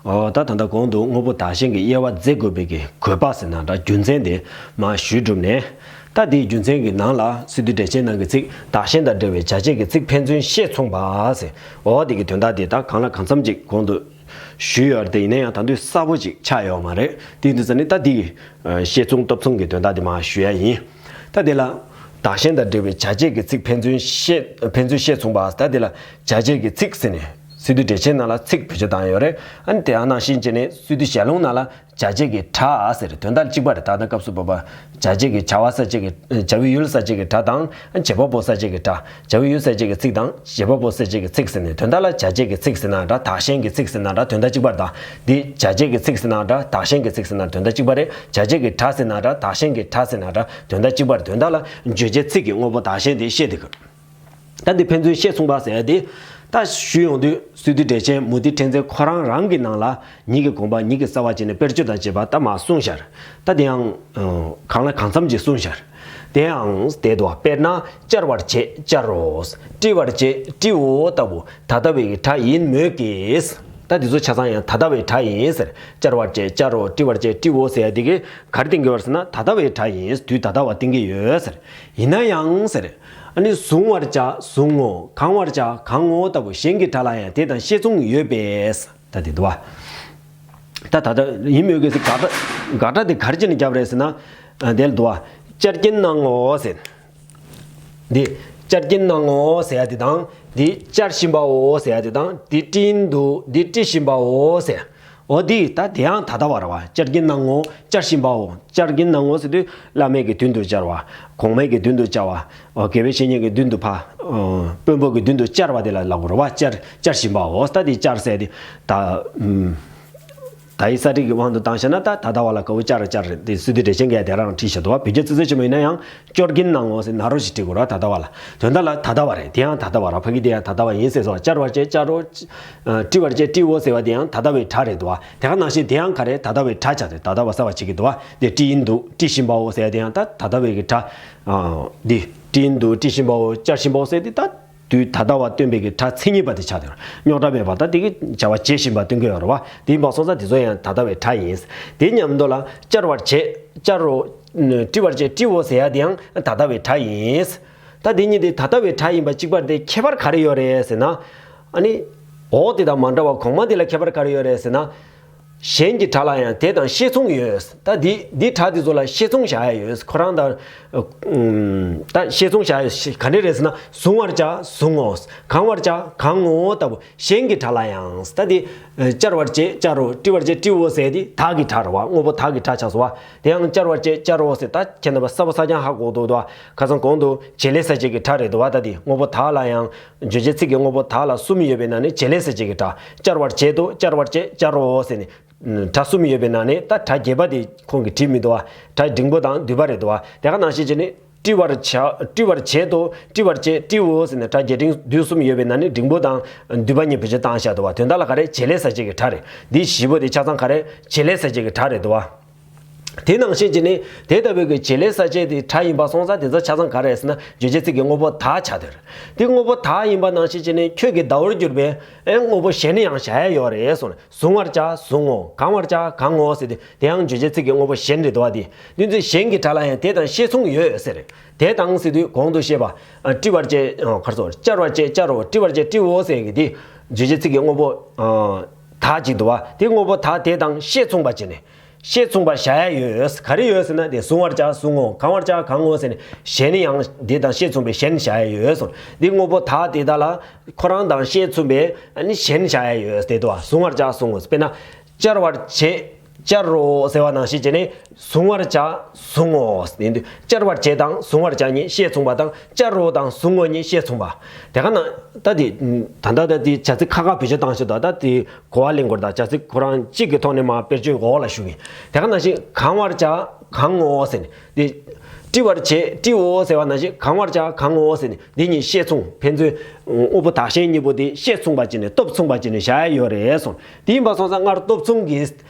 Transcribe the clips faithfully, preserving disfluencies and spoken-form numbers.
ཨོ་ད་ད་ལྟ་གོང་དུ་དངོས་པོ་བདག་གཞན་གྱི་དབྱེ་བ་མཛད་དགོས་པའི་གི་དགོས་པ་ཟེར་ན་འདྲ་རྒྱུ་མཚན་དེ་མར་ཞུས་གྲུབ་ནས། ད་དེའི་རྒྱུ་མཚན་གྱི་ནང་ལ་སི་ཏུ་འགྲེལ་ཆེན་ནང་གི་ཚིག་བདག་གཞན་དང་འབྲེལ་བའི་བྱ་བྱེད་ཀྱི་ཚིག་ཕན་ཚུན་ཤེས་མཚུངས་པ་ཟེར། ཨོ་དེ་གི་དོན་དག་དེ་ད་གང་ལ་གང་འཚམ་ཅིག་གོང་དུ་ཞུས་ཡོད་རེད་དེ། ཡིན་ན་ཡང་ད་དུང་གསལ་པོ་ཅིག་ཆགས་ཡོད་མ་རེད། དེ་འདི་ཟེར་ནི་ད་དེ་ཤེས་མཚུངས་སྟོབས་མཚུངས་ཀྱི་དོན་དག་དེ་མར་ཞུ་ཡ་ཡིན། ད་དེ་ལ་བདག་གཞན་དང་འབྲེལ་བའི་བྱ་བྱེད་ཀྱི་ཚིག་ཕན་ཚུན་ཤེས་ཕན་ཚུན་ཤེས་མཚུངས་པ། ད་དེ་ལ་བྱ་བྱེད་ཀྱི་ཚིག་ཟེར་ནས་སི་ཏུ་འགྲེལ་ཆེན་ནང་ལ་ཚིག་བེད་སྤྱོད་བཏང་ཡོད་རེད། ཨ་ནི་དེ་ནང་བཞིན་བྱས་ནས་སི་ཏུ་ཞལ་ལུང་ནང་ལ་བྱ་བྱེད་ཀྱི་སྒྲ་ཟེར་དོན་དག་གཅིག་པ་རེད། ད་ལྟ་སྐབས་སུ་བབ་པ་བྱ་བྱེད་ཀྱི་བྱ་བ་གསལ་བྱེད་ཀྱི་བྱ་བའི་ཡུལ་གསལ་བྱེད་ཀྱི་སྒྲ་དང་བྱེད་པ་པོ་གསལ་བྱེད་ཀྱི་སྒྲ། བྱ་བའི་ཡུལ་གསལ་བྱེད་ཀྱི་ཚིག་དང་བྱེད་པ་པོ་གསལ་བྱེད་ཀྱི་ཚིག་ཟེར་ནས་དོན་དག་ལ་བྱ་བྱེད་ཀྱི་ཚིག་ཟེར་ན་འདྲ་བདག་གཞན་གྱི་ཚིག་ཟེར་ན་འདྲ་དོན་དག་གཅིག་པ་རེད། ད་འདི་བྱ་བྱེད་ཀྱི་ཚིག་ཟེར་ན་འདྲ་བདག་གཞན་གྱི་ཚིག་ཟེར་ན་དོན་དག་གཅིག་པ་རེད། བྱ་བྱེད་ཀྱི་སྒྲ་ཟེར་ན་འདྲ་བདག་གཞན་གྱི་སྒྲ་ཟེར་ན་འདྲ་དོན་དག་གཅིག་པ་རེད། དོན་དག་ལ་བརྗོད་བྱའི་ཚིག་གི་དངོས་པོ་བདག་གཞན་དེ་བཤད་དེ་གི། ད་འདི་ཕན་ཚུན་ཤེས་མཚུངས་པ་ཟེར་ཡ་དེ། ད་ཞུས་ཡོང་དུས་སི་ཏུ་འགྲེལ་ཆེན་མུ་ཏིག་ཕྲེང་མཛེས་ཁོ་རང་རང་གི་ནང་ལ་ཉིད་ཀྱི་དགོངས་པ་ཉིད་ཀྱིས་གསལ་བར་བྱས་ནས་དཔེར་བརྗོད་དང་བཅས་པ་ད་མར་གསུངས་ཤར། ད་དེ་ཡང་གང་ལ་གང་འཚམ་ཅིག་གསུངས་ཤར། དེ་ཡང་དེ་དུ་བ་དཔེར་ན་བཅར་བར་བྱེད་བཅར་རོ། དཀྲི་བར་བྱེད་དཀྲིའོ་ལྟ་བུ་ད་ལྟ་བའི་གི་སྒྲ་ཡིན་མོད་ཀྱི། ད་འདི་ཚོ་ཆ་ཚང་ཡང་ད་ལྟ་བའི་སྒྲ་ཡིན་ཟེར། བཅར་བར་བྱེད་བཅར་རོ། དཀྲི་བར་བྱེད་དཀྲིའོ་ཟེར་ཡ་འདི་གི་ག་རེ་སྟོན་གྱི་ཡོད་ཟེར་ན་ད་ལྟ་བའི་སྒྲ་ཡིན། དུས་ད་ལྟ་བ་སྟོན་གྱི་ཡོད་ཟེར། ཡིན་ན་ཡང་ཟེར། ཨ་ནི་གཟུང་བར་བྱ་གཟུང་ངོ་། གང་བར་བྱ་གང་ངོ་ལྟ་བུ་གཞན་གྱི་སྒྲ་ལ་ཡང་དེ་དང་ཤེས་མཚུངས་ཡོད་པས། ད་དེ་འདུག་བ། ད་ད་ལྟ་ཡིན་མོད་ཀྱི་ཟེར་དགག་སྒྲ་དགག་སྒྲ་དེ་ག་རེ་བྱས་ནས་བརྒྱབ་རེད་ཟེར་ན། དེ་ལ་འདུག་བ། བཅར་གྱིན་སྣང་ངོ་ཟེར། འདི་བཅར་གྱིན་སྣང་ངོ་ཟེར་ཡ་དེ་དང་། འདི་བཅར་བཞིན་པའོ་ཟེར་ཡ་དེ་དང་། འདི་དཀྲིས་ཡིན་འདུག་འདི་དཀྲི་བཞིན་པའོ་ཟེར། འོ་འདི་ད་དེ་ཡང་ད་ལྟ་བ་རེད་བ། བཅར་གྱིན་སྣང་ངོ་། བཅར་བཞིན་པའོ། བཅར་གྱིན་སྣང་ངོ་ཟེར་དུས་བླ་མེད་ཀྱི་མདུན་དུ་བཅར་བ། གོང་མའི་གི་མདུན་དུ་བཅར་བ། འོ་དགེ་བའི་བཤེས་གཉེན་གྱི་མདུན་དུ་ཕ། དཔོན་པོ་གི་མདུན་དུ་བཅར་བ་དེ་ལ་ལབ་དགོས་རེད་བ། བཅར་བཅར་བཞིན་པའོ། ད་འདི་བཅར་ཟེར་དེ་ད། ད་ཡི་ས་བྲིས་ཀྱི་དབང་དུ་བཏང་བྱས་ན་ད་ད་ལྟ་བ་ལ་དགའ་བོ་བཅར་བཅར་རེད་དེ། སི་ཏུ་འགྲེལ་ཆེན་གྱིས་དེ་རང་བྲིས་བཞག་འདུག་བ། བེད་སྤྱོད་ཙི་ཙི་ཆེན་མོ་ཡིན་ན་ཡང་སྐྱོར་གྱིན་སྣང་ངོ་ཟེར་ན་རོ་ཞིག་བྲིས་དགོས་རེད་ད་ལྟ་བ་ལ། དོན་དག་ལ་ད་ལྟ་བ་རེད། དེ་ཡང་ད་ལྟ་བ་ར། ཕ་གི་དེ་ཡང་ད་ལྟ་བ་ཡིན་ཟེར་སོང་བ། བཅར་བར་བྱེད་བཅར་རོ། དཀྲི་བར་བྱེད་དཀྲིའོ་ཟེར་བ་དེ་ཡང་ད་ལྟ་བའི་སྒྲ་རེད་འདུག་བ། དེ་ག་ནང་བཞིན་དེ་ཡང་ག་རེ་ད་ལྟ་བའི་སྒྲ་ཆགས་ཏེ་ད་ལྟ་བ་གསལ་བ་བྱེད་ཀྱི་འདུག་བ། དེ་དཀྲིས་ཡིན་འདུག་དཀྲི་བཞིན་པའོ་ཟེར་བ་དེ་ཡང་ད་ད་ལྟ་བའི་གི་སྒྲ། འདི་དཀྲིས་ཡིན་འདུག་དཀྲི་བཞིན་པའོ། བཅར་བཞིན་པའོ་ཟེར་དེ་ད། དུས་ད་ལྟ་བ་སྟོན་པའི་གི་སྒྲ་མཚན་ཉིད་པ་དེ་ཆགས་དེ། རྙོག་དྲ་མེད་པ་ད་དེ་གི་བྱ་བ་བྱེད་བཞིན་པ་སྟོན་གྱི་ཡོད་རེད་བ། དེ་ཡིན་པ་སོང་ཙང་དེ་ཚོ་ཡང་ད་ལྟ་བའི་སྒྲ་ཡིན། དེ་མཉམ་དུ་ལ་བཅར་བར་བྱེད་བཅར་རོ། དཀྲི་བར་བྱེད་དཀྲིའོ་ཟེར་ཡ་དེ་ཡང་ད་ལྟ་བའི་སྒྲ་ཡིན། ད་དེ་གཉིས་དེ་ད་ལྟ་བའི་སྒྲ་ཡིན་པ་གཅིག་པ་དེ་ཁྱད་པར་ག་རེ་ཡོད་རེད་ཟེར་ན། ཨ་ནི། འོ་དེ་དང་མ་འདྲ་བ་གོང་མ་དེ་ལ་ཁྱད་པར་ག་རེ་ཡོད་རེད་ཟེར་ན། གཞན་གྱི་སྒྲ་ལ་ཡང་དེ་དང་ཤེས་མཚུངས་ཡོད། ད་འདི་འདི་སྒྲ་འདི་ཚོ་ལ་ཤེས་མཚུངས་བཞག་ཡ་ཡོད། ཁོ་རང་དང་། ད་ཤེས་མཚུངས་བཞག་ཡ་ག་འདྲ་རེད་ཟེར་ན། གཟུང་བར་བྱ་གཟུང་ངོ་། གང་བར་བྱ་གང་ངོ་ལྟ་བུ་གཞན་གྱི་སྒྲ་ལ་ཡང་། ད་འདི་བཅར་བར་བྱེད་བཅར་རོ། དཀྲི་བར་བྱེད་དཀྲིའོ་ཟེར་དེ་བདག་གི་སྒྲ་རེད་བ། དངོས་པོ་བདག་གི་སྒྲ་ཆགས་སོང་བ། དེ་ཡང་བཅར་བར་བྱེད་བཅར་རོ་ཟེར་ད་ཁྱེད་རྣམ་པ་གསལ་པོ་གསལ་རྐྱང་ཧ་གོ་འདུག་ད། ཁ་སང་གོང་དུ་བྱེད་ལས་གསལ་བྱེད་ཀྱི་སྒྲ་རེད་འདུག་བ། ད་དེ་དངོས་པོ་བདག་ལ་ཡང་། བརྗོད་བྱའི་ཚིག་གི་དངོས་པོ་བདག་ལ་གསུམ་ཡོད་པའི་ནང་ནས་བྱེད་ལས་གསལ་བྱེད་ཀྱི་སྒྲ། བཅར་བར་བྱེད་དོ། བཅར་བར་བྱེད་བཅར་རོ་ཟེར་ནས། སྒྲ་གསུམ་ཡོད་པའི་ནང་ནས་ད་སྒྲ་བརྒྱད་པ་དེ་ཁོང་གིས་བྲིས་མི་འདུག་བ། སྒྲ་འབྲིང་པོ་དང་བསྡུས་པ་རེད་འདུག་བ། དེ་ག་ནང་བཞིན་བྱས་ནས་དཀྲི་བར་བྱ་དཀྲི་བར་བྱེད་དོ། དཀྲི་བར་བྱེད་དཀྲིའོ་ཟེར་ནས་སྒྲ་རྒྱས་འབྲིང་བསྡུས་གསུམ་ཡོད་པའི་ནང་ནས་འབྲིང་པོ་དང་བསྡུས་པ་གཉིས་བེད་སྤྱོད་བཏང་བཞག་འདུག་བ། དོན་དག་ལ་ག་རེ་བྱེད་ལས་གསལ་བྱེད་ཀྱི་སྒྲ་རེད། འདི་བཞི་པོ་དེ་ཆ་ཚང་ག་རེ་བྱེད་ལས་གསལ་བྱེད་ཀྱི་སྒྲ་རེད་འདུག་བ། དེ་ནང་བཞིན་བྱས་ནས་དེ་ལྟ་བུའི་གི་བྱེད་ལས་གསལ་བྱེད་དེ་སྒྲ་ཡིན་པ་སོང་ཙང་དེ་ཚོ་ཆ་ཚང་ག་རེ་ཟེར་ན་རྗོད་བྱེད་ཚིག་གི་དངོས་པོ་བདག་ཆགས་དེ་རེད། དེ་དངོས་པོ་བདག་ཡིན་པ་ནང་བཞིན་བྱས་ནས་ཁྱོད་ཀྱི་བདག་པོར་གྱུར་པའི་ཨེ་དངོས་པོ་གཞན་ནི་ཡང་བཞག་ཡ་ཡོད་རེད་གསུངས་ནས། གཟུང་བར་བྱ་གཟུང་ངོ་། གང་བར་བྱ་གང་ངོ་ཟེར་དུས་དེ་ཡང་རྗོད་བྱེད་ཚིག་གི་དངོས་པོ་གཞན་རེད་འདུག་བ། དེ་དུས་ཚོད་གཞན་གྱི་སྒྲ་ལ་ཡང་དེ་དང་ཤེས་མཚུངས་ཡོད་ཟེར། དེ་དང་ཟེར་དུས་གོང་དུ་བཤད་པ། ཨ་དཀྲི་བར་བྱེད། ཨ་ག་རེ་ཟེར། བཅར་བར་བྱེད་བཅར་རོ། དཀྲི་བར་བྱེད་དཀྲིའོ་ཟེར་གི་དེ་རྗོད་བྱེད་ཚིག་གི་དངོས་པོ་ཨ་བདག་ཅིག་འདུག་བ། དེ་དངོས་པོ་བདག་དེ་དང་ཤེས་མཚུངས་པ་བྱས་ནས། ཤེས་མཚུངས་པ་བཞག་ཡ་ཡོད། ག་རེ་ཡོད་ཟེར་ན་དེ་གཟུང་བར་བྱ་གཟུང་ངོ་། གང་བར་བྱ་གང་ངོ་ཟེར་ནས་གཞན་ནི་ཡང་དེ་དང་ཤེས་མཚུངས་པའི་གཞན་བཞག་ཡ་ཡོད་གསུངས། དེ་དངོས་པོ་བདག་དེ་དག་ལ་ཁོ་རང་དང་ཤེས་མཚུངས་པའི་ཨ་ནི་གཞན་བཞག་ཡ་ཡོད་དེ་འདུག་བ། གཟུང་བར་བྱ་གཟུང་ངོ་། དཔེར་ན། བཅར་བར་བྱེད་བཅར་རོ་ཟེར་བ་ནང་བཞིན་བྱས་ནས་གཟུང་བར་བྱ་གཟུང་ངོ་ཡིན་དུས། བཅར་བར་བྱེད་དང་གཟུང་བར་བྱ་གཉིས་ཤེས་མཚུངས་པ་དང་། བཅར་རོ་དང་གཟུང་ངོ་གཉིས་ཤེས་མཚུངས་པ། དེ་ག་ན་ད་དེ་ད་ལྟ་ད་དེ་བྱ་ཚིག་ཁ་ཁ་བེད་སྤྱོད་བཏང་ཤོག་ད། ད་དེ་གོ་བ་ལེན་དགོས་རེད། ད་བྱ་ཚིག་ཁོ་རང་གཅིག་གི་ཐོག་ནས་མར་དཔེར་བརྗོད་འོག་ལ་ཞུ་གི། དེ་ག་ནང་བཞིན་གང་བར་བྱ། གང་ངོ་ཟེར་ནས་འདི། བཀྲི་བར་བྱེད་བཀྲིའོ་ཟེར་བ་ནང་བཞིན་གང་བར་བྱ་གང་ངོ་ཟེར་ནས་འདི་གཉིས་ཤེད་མཚུངས། ཕན་ཚུན་དངོས་པོ་བདག་གཞན་གཉིས་པོ་འདི་ཤེད་མཚུངས་པ་བྱས་ནས་སྟོབས་མཚུངས་པ་བྱས་ནས་བཞག་ཡ་ཡོད་རེད་གསུངས། དེ་ཡིན་པ་སོང་ཙང་སྔར་སྟོབས་མཚུངས་ཀྱི་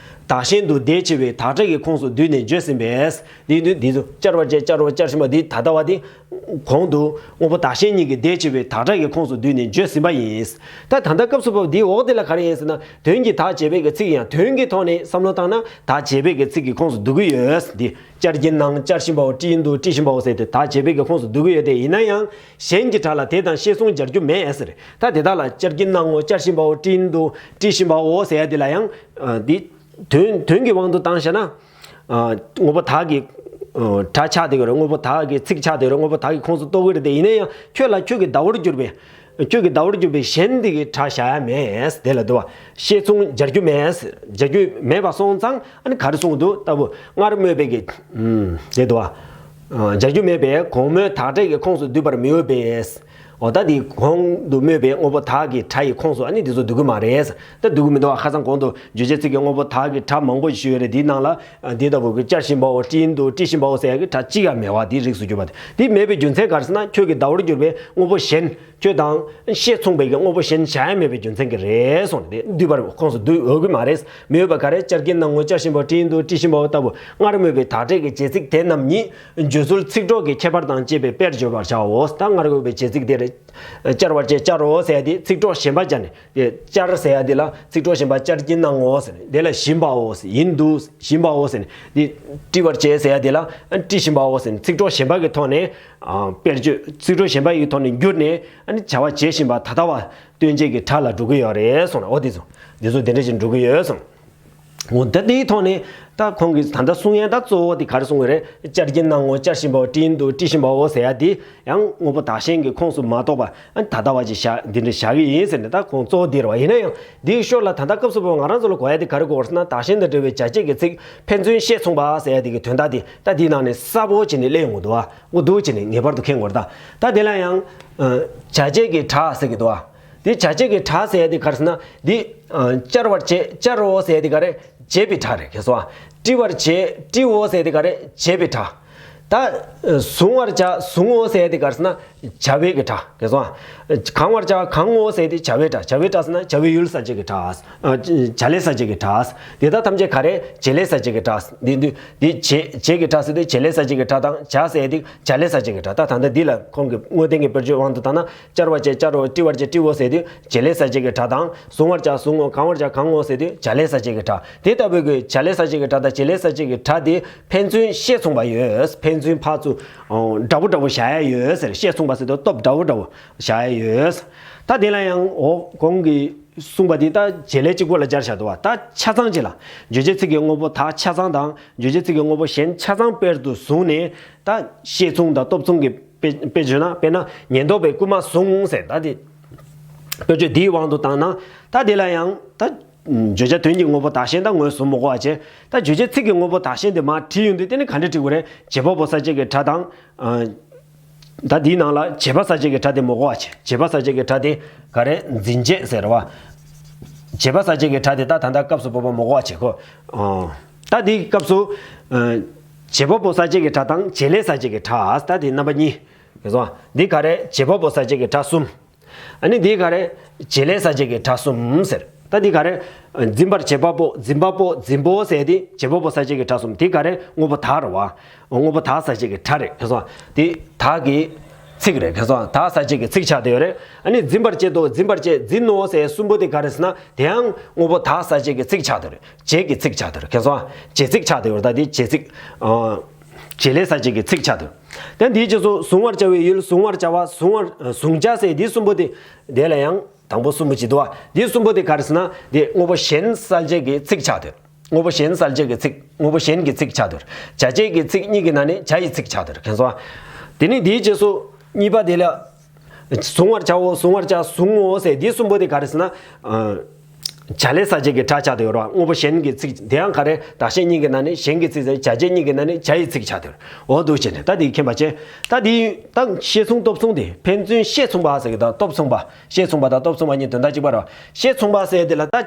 བདག་གཞན་དུ་དེ་ཕྱེ་བའི་བདག་སྒྲ་གི་ཁོངས་སུ་བསྡུས་ནས་བརྗོད་ཟིན་པས། འདི་འདི་འདི་ཚོ་བཅར་བར་བྱེད་བཅར་བ་བཅར་བཞིན་པ་འདི་ད་ལྟ་བ་འདི། གོང་དུ་དངོས་པོ་བདག་གཞན་གཉིས་ཀྱི་དེ་ཕྱེ་བའི་བདག་སྒྲ་གི་ཁོངས་སུ་བསྡུས་ནས་བརྗོད་ཟིན་པ་ཡིན། ད་ད་ལྟ་སྐབས་སུ་བབ་འདིའི་འོག་འདི་ལ་ག་རེ་ཡིན་ཟེར་ན། དོན་གྱི་བདག་བྱེད་པའི་གི་ཚིག་ཡང་དོན་གྱི་ཐོག་ནས་བསམ་བློ་བཏང་ན་བདག་བྱེད་པའི་གི་ཚིག་གི་ཁོངས་སུ་བསྡུ་གི་ཡོད། འདི་བཅར་གྱིན་ནའང་བཅར་བཞིན་པའོ། བཀྲི་ཡིན་འདུག་བཀྲི་བཞིན་པའོ་ཟེར་ཏེ་བདག་བྱེད་པའི་གི་ཁོངས་སུ་བསྡུ་གི་ཡོད་དེ། ཡིན་ན་ཡང་གཞན་གྱི་སྒྲ་ལ་དེ་དང་ཤེད་མཚུངས་སྦྱར་རྒྱུ་མེད་ཟེར། ད་དེ་དག་ལ་བཅར་གྱིན་ནའང་བཅར་བཞིན་པའོ། བཀྲི་ཡིན་འདུག་བཀྲི་བཞིན་པའོ་ཟེར་ཡ་འདི་ལ་ཡང་འདི། དོན་དོན་གྱི་དབང་དུ་བཏང་བྱས་ན། དངོས་པོ་བདག་གི་སྒྲ་ཆགས་བསྡད་ཀྱི་རེད། དངོས་པོ་བདག་གི་ཚིག་ཆགས་བསྡད་ཀྱི་རེད། དངོས་པོ་བདག་གི་ཁོངས་སུ་གཏོགས་ཀྱི་རེད་དེ། ཡིན་ན་ཡང་ཁྱོད་ལ་ཁྱོད་ཀྱི་ཟླ་བོར་གྱུར་པའི་ཁྱོད་ཀྱི་ཟླ་བོར་གྱུར་པའི་གཞན་དེ་གི་སྒྲ་བཞག་ཡ་མེད། དེ་ལ་འདུག་བ། ཤེད་མཚུངས་སྦྱར་རྒྱུ་མེད། སྦྱར་རྒྱུ་མེད་པ་སོང་ཙང་ཨ་ནི་ག་རེ་གསུངས་འདུག་ལྟ་བུ་སྔར་སྨོས་པའི་གི་དེ་འདུག་བ། སྦྱར་རྒྱུ་མེད་པས་གོང་སྨོས་བདག་སྒྲ་གི་ཁོངས་སུ་བསྡུས་པར་མི་འོས་པས། འོ་ད་འདི་གོང་དུ་སྨོས་པའི་དངོས་པོ་བདག་གི་སྒྲ་ཡི་ཁོངས་སུ་ཨ་ནི་འདི་ཚོ་འདུ་གི་མ་རེད། ད་འདུ་གི་མི་འདུག་བ། ཁ་སང་གོང་དུ་བརྗོད་བྱའི་ཚིག་གི་དངོས་པོ་བདག་གི་སྒྲ་མང་པོ་ཞིག་ཡོད་རེད། འདིའི་ནང་ལ་འདི་ལྟ་བུ་གི་བཅར་བཞིན་པའོ། བཀྲི་ཡིན་འདུག་བཀྲི་བཞིན་པའོ་ཟེར་ཡ་གི་སྒྲ་གཅིག་ཀྱང་མེད་པ་འདི་རིགས་སུ་གྱུར་པ་དེ། འདི་མེད་པའི་རྒྱུ་མཚན་ག་རེ་ཟེར་ན། ཁྱོད་ཀྱི་ཟླ་བོར་གྱུར་པའི་དངོས་པོ་གཞན། ཁྱོད་དང་ཤེད་མཚུངས་པའི་གི་དངོས་པོ་གཞན་བཞག་ཡ་མེད་པའི་རྒྱུ་མཚན་གྱིས་རེད་གསུངས་ཏེ། བསྡུས་པར་ཁོངས་སུ་བསྡུ་འོས་ཀྱི་མ་རེད། མི་འོས་པ་ག་རེ། བཅར་གྱིན་ནའང་བཅར་བཞིན་པའོ། བཀྲི་ཡིན་འདུག་བཀྲི་བཞིན་པའོ་ལྟ་བུ་སྔར་སྨོས་པའི་བདག་སྒྲའི་གི་བྱེད་ཚིག་དེ་རྣམས་ཉིད་བརྗོད་ཚུལ་ཚིག་གྲོགས་ཀྱི་ཁྱད་པར་དང་བཅས་པའི་དཔེར་བརྗོད་པར་བྱའོ། ད་སྔར་འོས་པའི་བྱེད་ཚིག་དེ་རེད། བཅར་བར་བྱེད་བཅར་རོ་ཟེར་ཡ་དེ་ཚིག་གྲོགས་གཞན་པ་སྦྱར་ནས། དེ་བཅར་ཟེར་ཡ་དེ་ལ་ཚིག་གྲོགས་གཞན་པ། བཅར་གྱིན་ནའང་ཟེར་ནས་དེ་ལ་བཞིན་པའོ་ཟེར། ཡིན་འདུག་བཞིན་པའོ་ཟེར་ནས། དེ་བཀྲི་བར་བྱེད་ཟེར་ཡ་དེ་ལ་བཀྲི་བཞིན་པའོ་ཟེར་ནས་ཚིག་གྲོགས་གཞན་པ་གི་ཐོག་ནས། དཔེར་བརྗོད་ཚིག་གྲོགས་གཞན་པ་ཡི་ཐོག་ནས་བསྒྱུར་ནས་ཨ་ནི་བྱ་བ་བྱེད་བཞིན་པ་ད་ལྟ་བ་སྟོན་བྱེད་ཀྱི་སྒྲ་ལ་འགྲོ་གི་ཡོད་རེད་གསུངས་ན། འོ་དེ་ཚོ་འདི་ཚོ་དེ་འདྲ་ཞིག་འགྲོ་གི་ཡོད་གསུངས། འོ་ད་དེའི་ཐོག་ནས་ད་ཁོང་གིས་ད་ལྟ་གསུང་ཡན་ད་གཙོ་བོ་དེ་ག་རེ་གསུང་གི་རེད། བཅར་གྱིན་ནའང་བཅར་བཞིན་པའོ། བཀྲི་ཡིན་འདུག་བཀྲི་བཞིན་པའོ་ཟེར་ཡ་དེ་ཡང་དངོས་པོ་བདག་གཞན་གྱི་ཁོངས་སུ་མ་གཏོགས་པ་ཨ་ནི་ད་ལྟ་བ་ཅིག་བཞག་འདི་འདྲ་བཞག་གི་ཡིན་ཟེར་ནས་ད་ཁོང་གཙོ་བོ་དེ་རེད་བ། ཡིན་ན་ཡང་དེའི་ཞོར་ལ་ད་ལྟ་སྐབས་སུ་བབ་ང་རང་ཚོ་ལ་གོ་ཡ་དེ་ག་རེ་གོ་དགོས་ཟེར་ན། བདག་གཞན་དང་འབྲེལ་བའི་བྱ་བྱེད་ཀྱི་ཚིག་ཕན་ཚུན་ཤེད་མཚུངས་པ་ཟེར་ཡ་དེ་གི་དོན་དག་དེ་ད་འདིའི་ནང་ནས་གསལ་པོ་བྱས་ནས་སླེབས་ཡོང་གི་འདུག་བ། འོ་འདུག་བྱས་ནས་ངེས་པར་དུ་མཁྱེན་དགོས་རེད་ད། ད་དེ་ལ་ཡང་། བྱ་བྱེད་ཀྱི་སྒྲ་ཟེར་གྱི་འདུག་བ། འདི་བྱ་བྱེད་ཀྱི་སྒྲ་ཟེར་ཡ་དེ་ག་རེ་ཟེར་ན། འདི། བཅར་བར་བྱེད་བཅར་རོ་ཟེར་ཡ་དེ་ག་རེ། བྱེད་པའི་སྒྲ་རེད་ཁྱེད་སོ། བཀྲི་བར་བྱེད་བཀྲིའོ་ཟེར་ཡ་དེ་ག་རེ། བྱེད་པའི་སྒྲ། ད། གཟུང་བར་བྱ་གཟུང་ངོ་ཟེར་ཡ་དེ་ག་རེ་ཟེར་ན། བྱ་བའི་གི་སྒྲ་ཁྱེད་སོ། གང་བར་བྱ་གང་ངོ་ཟེར་ཡ་དེ་བྱ་བའི་སྒྲ། བྱ་བའི་སྒྲ་ཟེར་ན་བྱ་བའི་ཡུལ་གསལ་བྱེད་ཀྱི་སྒྲ། བྱ་ལས་གསལ་བྱེད་ཀྱི་སྒྲ། དེ་དག་ཐམས་ཅད་ག་རེ། བྱེད་ལས་གསལ་བྱེད་ཀྱི་སྒྲ། འདི་འདི་འདི་བྱེད་བྱེད་ཀྱི་སྒྲ་ཟེར་དུས་བྱེད་ལས་གསལ་བྱེད་ཀྱི་སྒྲ་དང་བྱ་ཟེར་ཡ་དེ་བྱ་ལས་གསལ་བྱེད་ཀྱི་སྒྲ། ད་ད་ལྟ་འདི་ལ་ཁོང་གི་དངོས་བསྟན་གྱི་དཔེར་བརྗོད་དབང་དུ་བཏང་ན། བཅར་བར་བྱེད་བཅར་རོ། བཀྲི་བར་བྱེད་བཀྲིའོ་ཟེར་དུས་བྱེད་ལས་གསལ་བྱེད་ཀྱི་སྒྲ་དང་། གཟུང་བར་བྱ་གཟུང་ངོ་། གང་བར་བྱ་གང་ངོ་ཟེར་དུས་བྱ་ལས་གསལ་བྱེད་ཀྱི་སྒྲ། དེ་ལྟ་བུའི་གི་བྱ་ལས་གསལ་བྱེད་ཀྱི་སྒྲ་དང་བྱེད་ལས་གསལ་བྱེད་ཀྱི་སྒྲ་དེ་ཕན་ཚུན་ཤེད་མཚུངས་པ་ཡོད། ཕན་ཚུན་ཕར་ཚུར་འདྲ་བོ་འདྲ་བོ་བཞག་ཡ་ཡོད་ཟེར། ཤེད་མཚུངས་པ་ཟེར་དུས་སྟོབས་འདྲ་བོ་འདྲ་བོ་བཞག་ཡ་ཡོད། ད་དེ་ལ་ཡང་འོ་གོང་གི་གསུངས་པ་འདི་ད་བྱེད་ལས་གཅིག་པོ་ལ་སྦྱར་བཞག་འདུག་བ། ད་ཆ་ཚང་གཅིག་ལ་བརྗོད་བྱའི་ཚིག་གི་དངོས་པོ་བདག་ཆ་ཚང་དང་བརྗོད་བྱའི་ཚིག་གི་དངོས་པོ་གཞན་ཆ་ཚང་དཔེར་དུ་བཟུང་ནས་ད་ཤེད་མཚུངས་དང་སྟོབས་མཚུངས་ཀྱི་དཔེ་དཔེ་བརྗོད་ན། དཔེར་ན་ཉེན་རྟོག་པས་རྐུན་མ་བཟུང་ཟེར། ད་དེ་དཔེ་བརྗོད་འདིའི་དབང་དུ་བཏང་ན། ད་དེ་ལ་ཡང་ད་བརྗོད་བྱ་དོན་གྱི་དངོས་པོ་བདག་གཞན་ད་ངོས་བཟུང་མི་དགོས་པ་བྱས། ད་བརྗོད་བྱའི་ཚིག་གི་དངོས་པོ་བདག་གཞན་དེ་མར་བྲིས་ཡོང་དུས་དེ་ནི་ག་འདྲ་བྲིས་དགོས་རེད། བྱེད་པ་པོ་གསལ་བྱེད་ཀྱི་སྒྲ་དང་། ད་འདིའི་ནང་ལ་བྱེད་པ་གསལ་བྱེད་ཀྱི་སྒྲ་དེ་མི་དགོས་པ་བྱས། བྱེད་པ་གསལ་བྱེད་ཀྱི་སྒྲ་དེ་ག་རེ། འཛིན་བྱེད་ཟེར་བ། བྱེད་པ་གསལ་བྱེད་ཀྱི་སྒྲ་དེ་ད་ད་ལྟ་སྐབས་སུ་བབ་པ་མི་དགོས་པ་བྱས་ཁོ། ད་འདིའི་སྐབས་སུ། བྱེད་པ་པོ་གསལ་བྱེད་ཀྱི་སྒྲ་དང་བྱེད་ལས་གསལ་བྱེད་ཀྱི་སྒྲ། ད་དེ་རྣམ་པ་གཉིས། ག་རེ་ཟེར། འདི་ག་རེ། བྱེད་པ་པོ་གསལ་བྱེད་ཀྱི་སྒྲ་གསུམ། ཨ་ནི་འདི་ག་རེ། བྱེད་ལས་གསལ་བྱེད་ཀྱི་སྒྲ་གསུམ་ཟེར། ད་འདི་ག་རེ། འཛིན་པར་བྱེད་པ་པོ། འཛིན་པ་པོ། འཛིན་པོ་ཟེར་འདི་བྱེད་པ་པོ་གསལ་བྱེད་ཀྱི་སྒྲ་གསུམ། འདི་ག་རེ། དངོས་པོ་བདག་རེད་བ། དངོས་པོ་བདག་གསལ་བྱེད་ཀྱི་སྒྲ་རེད། ག་རེ་ཟེར། འདི་བདག་གི་ཚིག་རེད། ག་རེ་ཟེར། བདག་གསལ་བྱེད་ཀྱི་ཚིག་ཆགས་བསྡད་ཡོད་རེད། ཨ་ནི་འཛིན་པར་བྱེད་དོ། འཛིན་པར་བྱེད། འཛིན་ནོ་ཟེར་གསུམ་པོ་དེ་ག་རེ་ཟེར་ན་དེ་ཡང་དངོས་པོ་བདག་གསལ་བྱེད་ཀྱི་ཚིག་ཆགས་བསྡད་ཡོད་རེད། བྱེད་ཀྱི་ཚིག་ཆགས་བསྡད་ཡོད་རེད། ག་རེ་ཟེར། བྱེད་ཚིག་ཆགས་བསྡད་ཡོད་རེད། ད་འདི་བྱེད་ཚིག་བྱེད་ལས་གསལ་བྱེད་ཀྱི་ཚིག་ཆགས་འདུག་དེ་འདིའི་རྗེས་སུ་གཟུང་བར་བྱ་བའི་ཡུལ། གཟུང་བར་བྱ་བ། གཟུང་བར་གཟུང་བྱ་ཟེར་འདི་གསུམ་པོ་དེ། དེ་ལ་ཡང་དང་པོ་གསུམ་པོ་ཅིག་འདུག་བ། འདི་གསུམ་པོ་དེ་ག་རེ་ཟེར་ན་དེ་དངོས་པོ་གཞན་གསལ་བྱེད་ཀྱི་ཚིག་ཆགས་འདུག་དངོས་པོ་གཞན་གསལ་བྱེད་ཀྱི་ཚིག་དངོས་པོ་གཞན་གྱི་ཚིག་ཆགས་འདུག་བྱ་བྱེད་ཀྱི་ཚིག་གཉིས་ཀྱི་ནང་ནས་བྱ་ཡི་ཚིག་ཆགས་འདུག་ག་རེ་ཟེར། དེ་ནས་དེའི་རྗེས་སུ་གཉིས་པ་དེ་ལ། གཟུང་བར་བྱའོ། གཟུང་བར་བྱ། གཟུང་ངོ་ཟེར་འདི་གསུམ་པོ་དེ་ག་རེ་ཟེར་ན། བྱ་ལས་གསལ་བྱེད་ཀྱི་སྒྲ་ཆགས་བསྡད་ཡོད་རེད་བ། དངོས་པོ་གཞན་གྱི་ཚིག་དེ་ཡང་ག་རེ། བདག་གཞན་གཉིས་ཀྱི་ནང་ནས་གཞན་གྱི་ཚིག་ཟེར་བྱ་བྱེད་གཉིས་ཀྱི་ནང་ནས་བྱ་ཡི་ཚིག་ཆགས་བསྡད་ཡོད་རེད། འོ་འདུག་བྱས་ནས་ད་དེ་མཁྱེན་པ་བྱས། ད་དེ་ད་བཤད་མཚུངས་སྟོབས་མཚུངས་དེ་ཕན་ཚུན་བཤད་མཚུངས་པ་ཟེར་གྱི་ད་སྟོབས་མཚུངས་པ། བཤད་མཚུངས་པ་དང་སྟོབས་མཚུངས་པ་གཉིས་དོན་དག་གཅིག་པ་རེད་བ། བཤད་མཚུངས་པ་ཟེར་དེ་ལ་ད།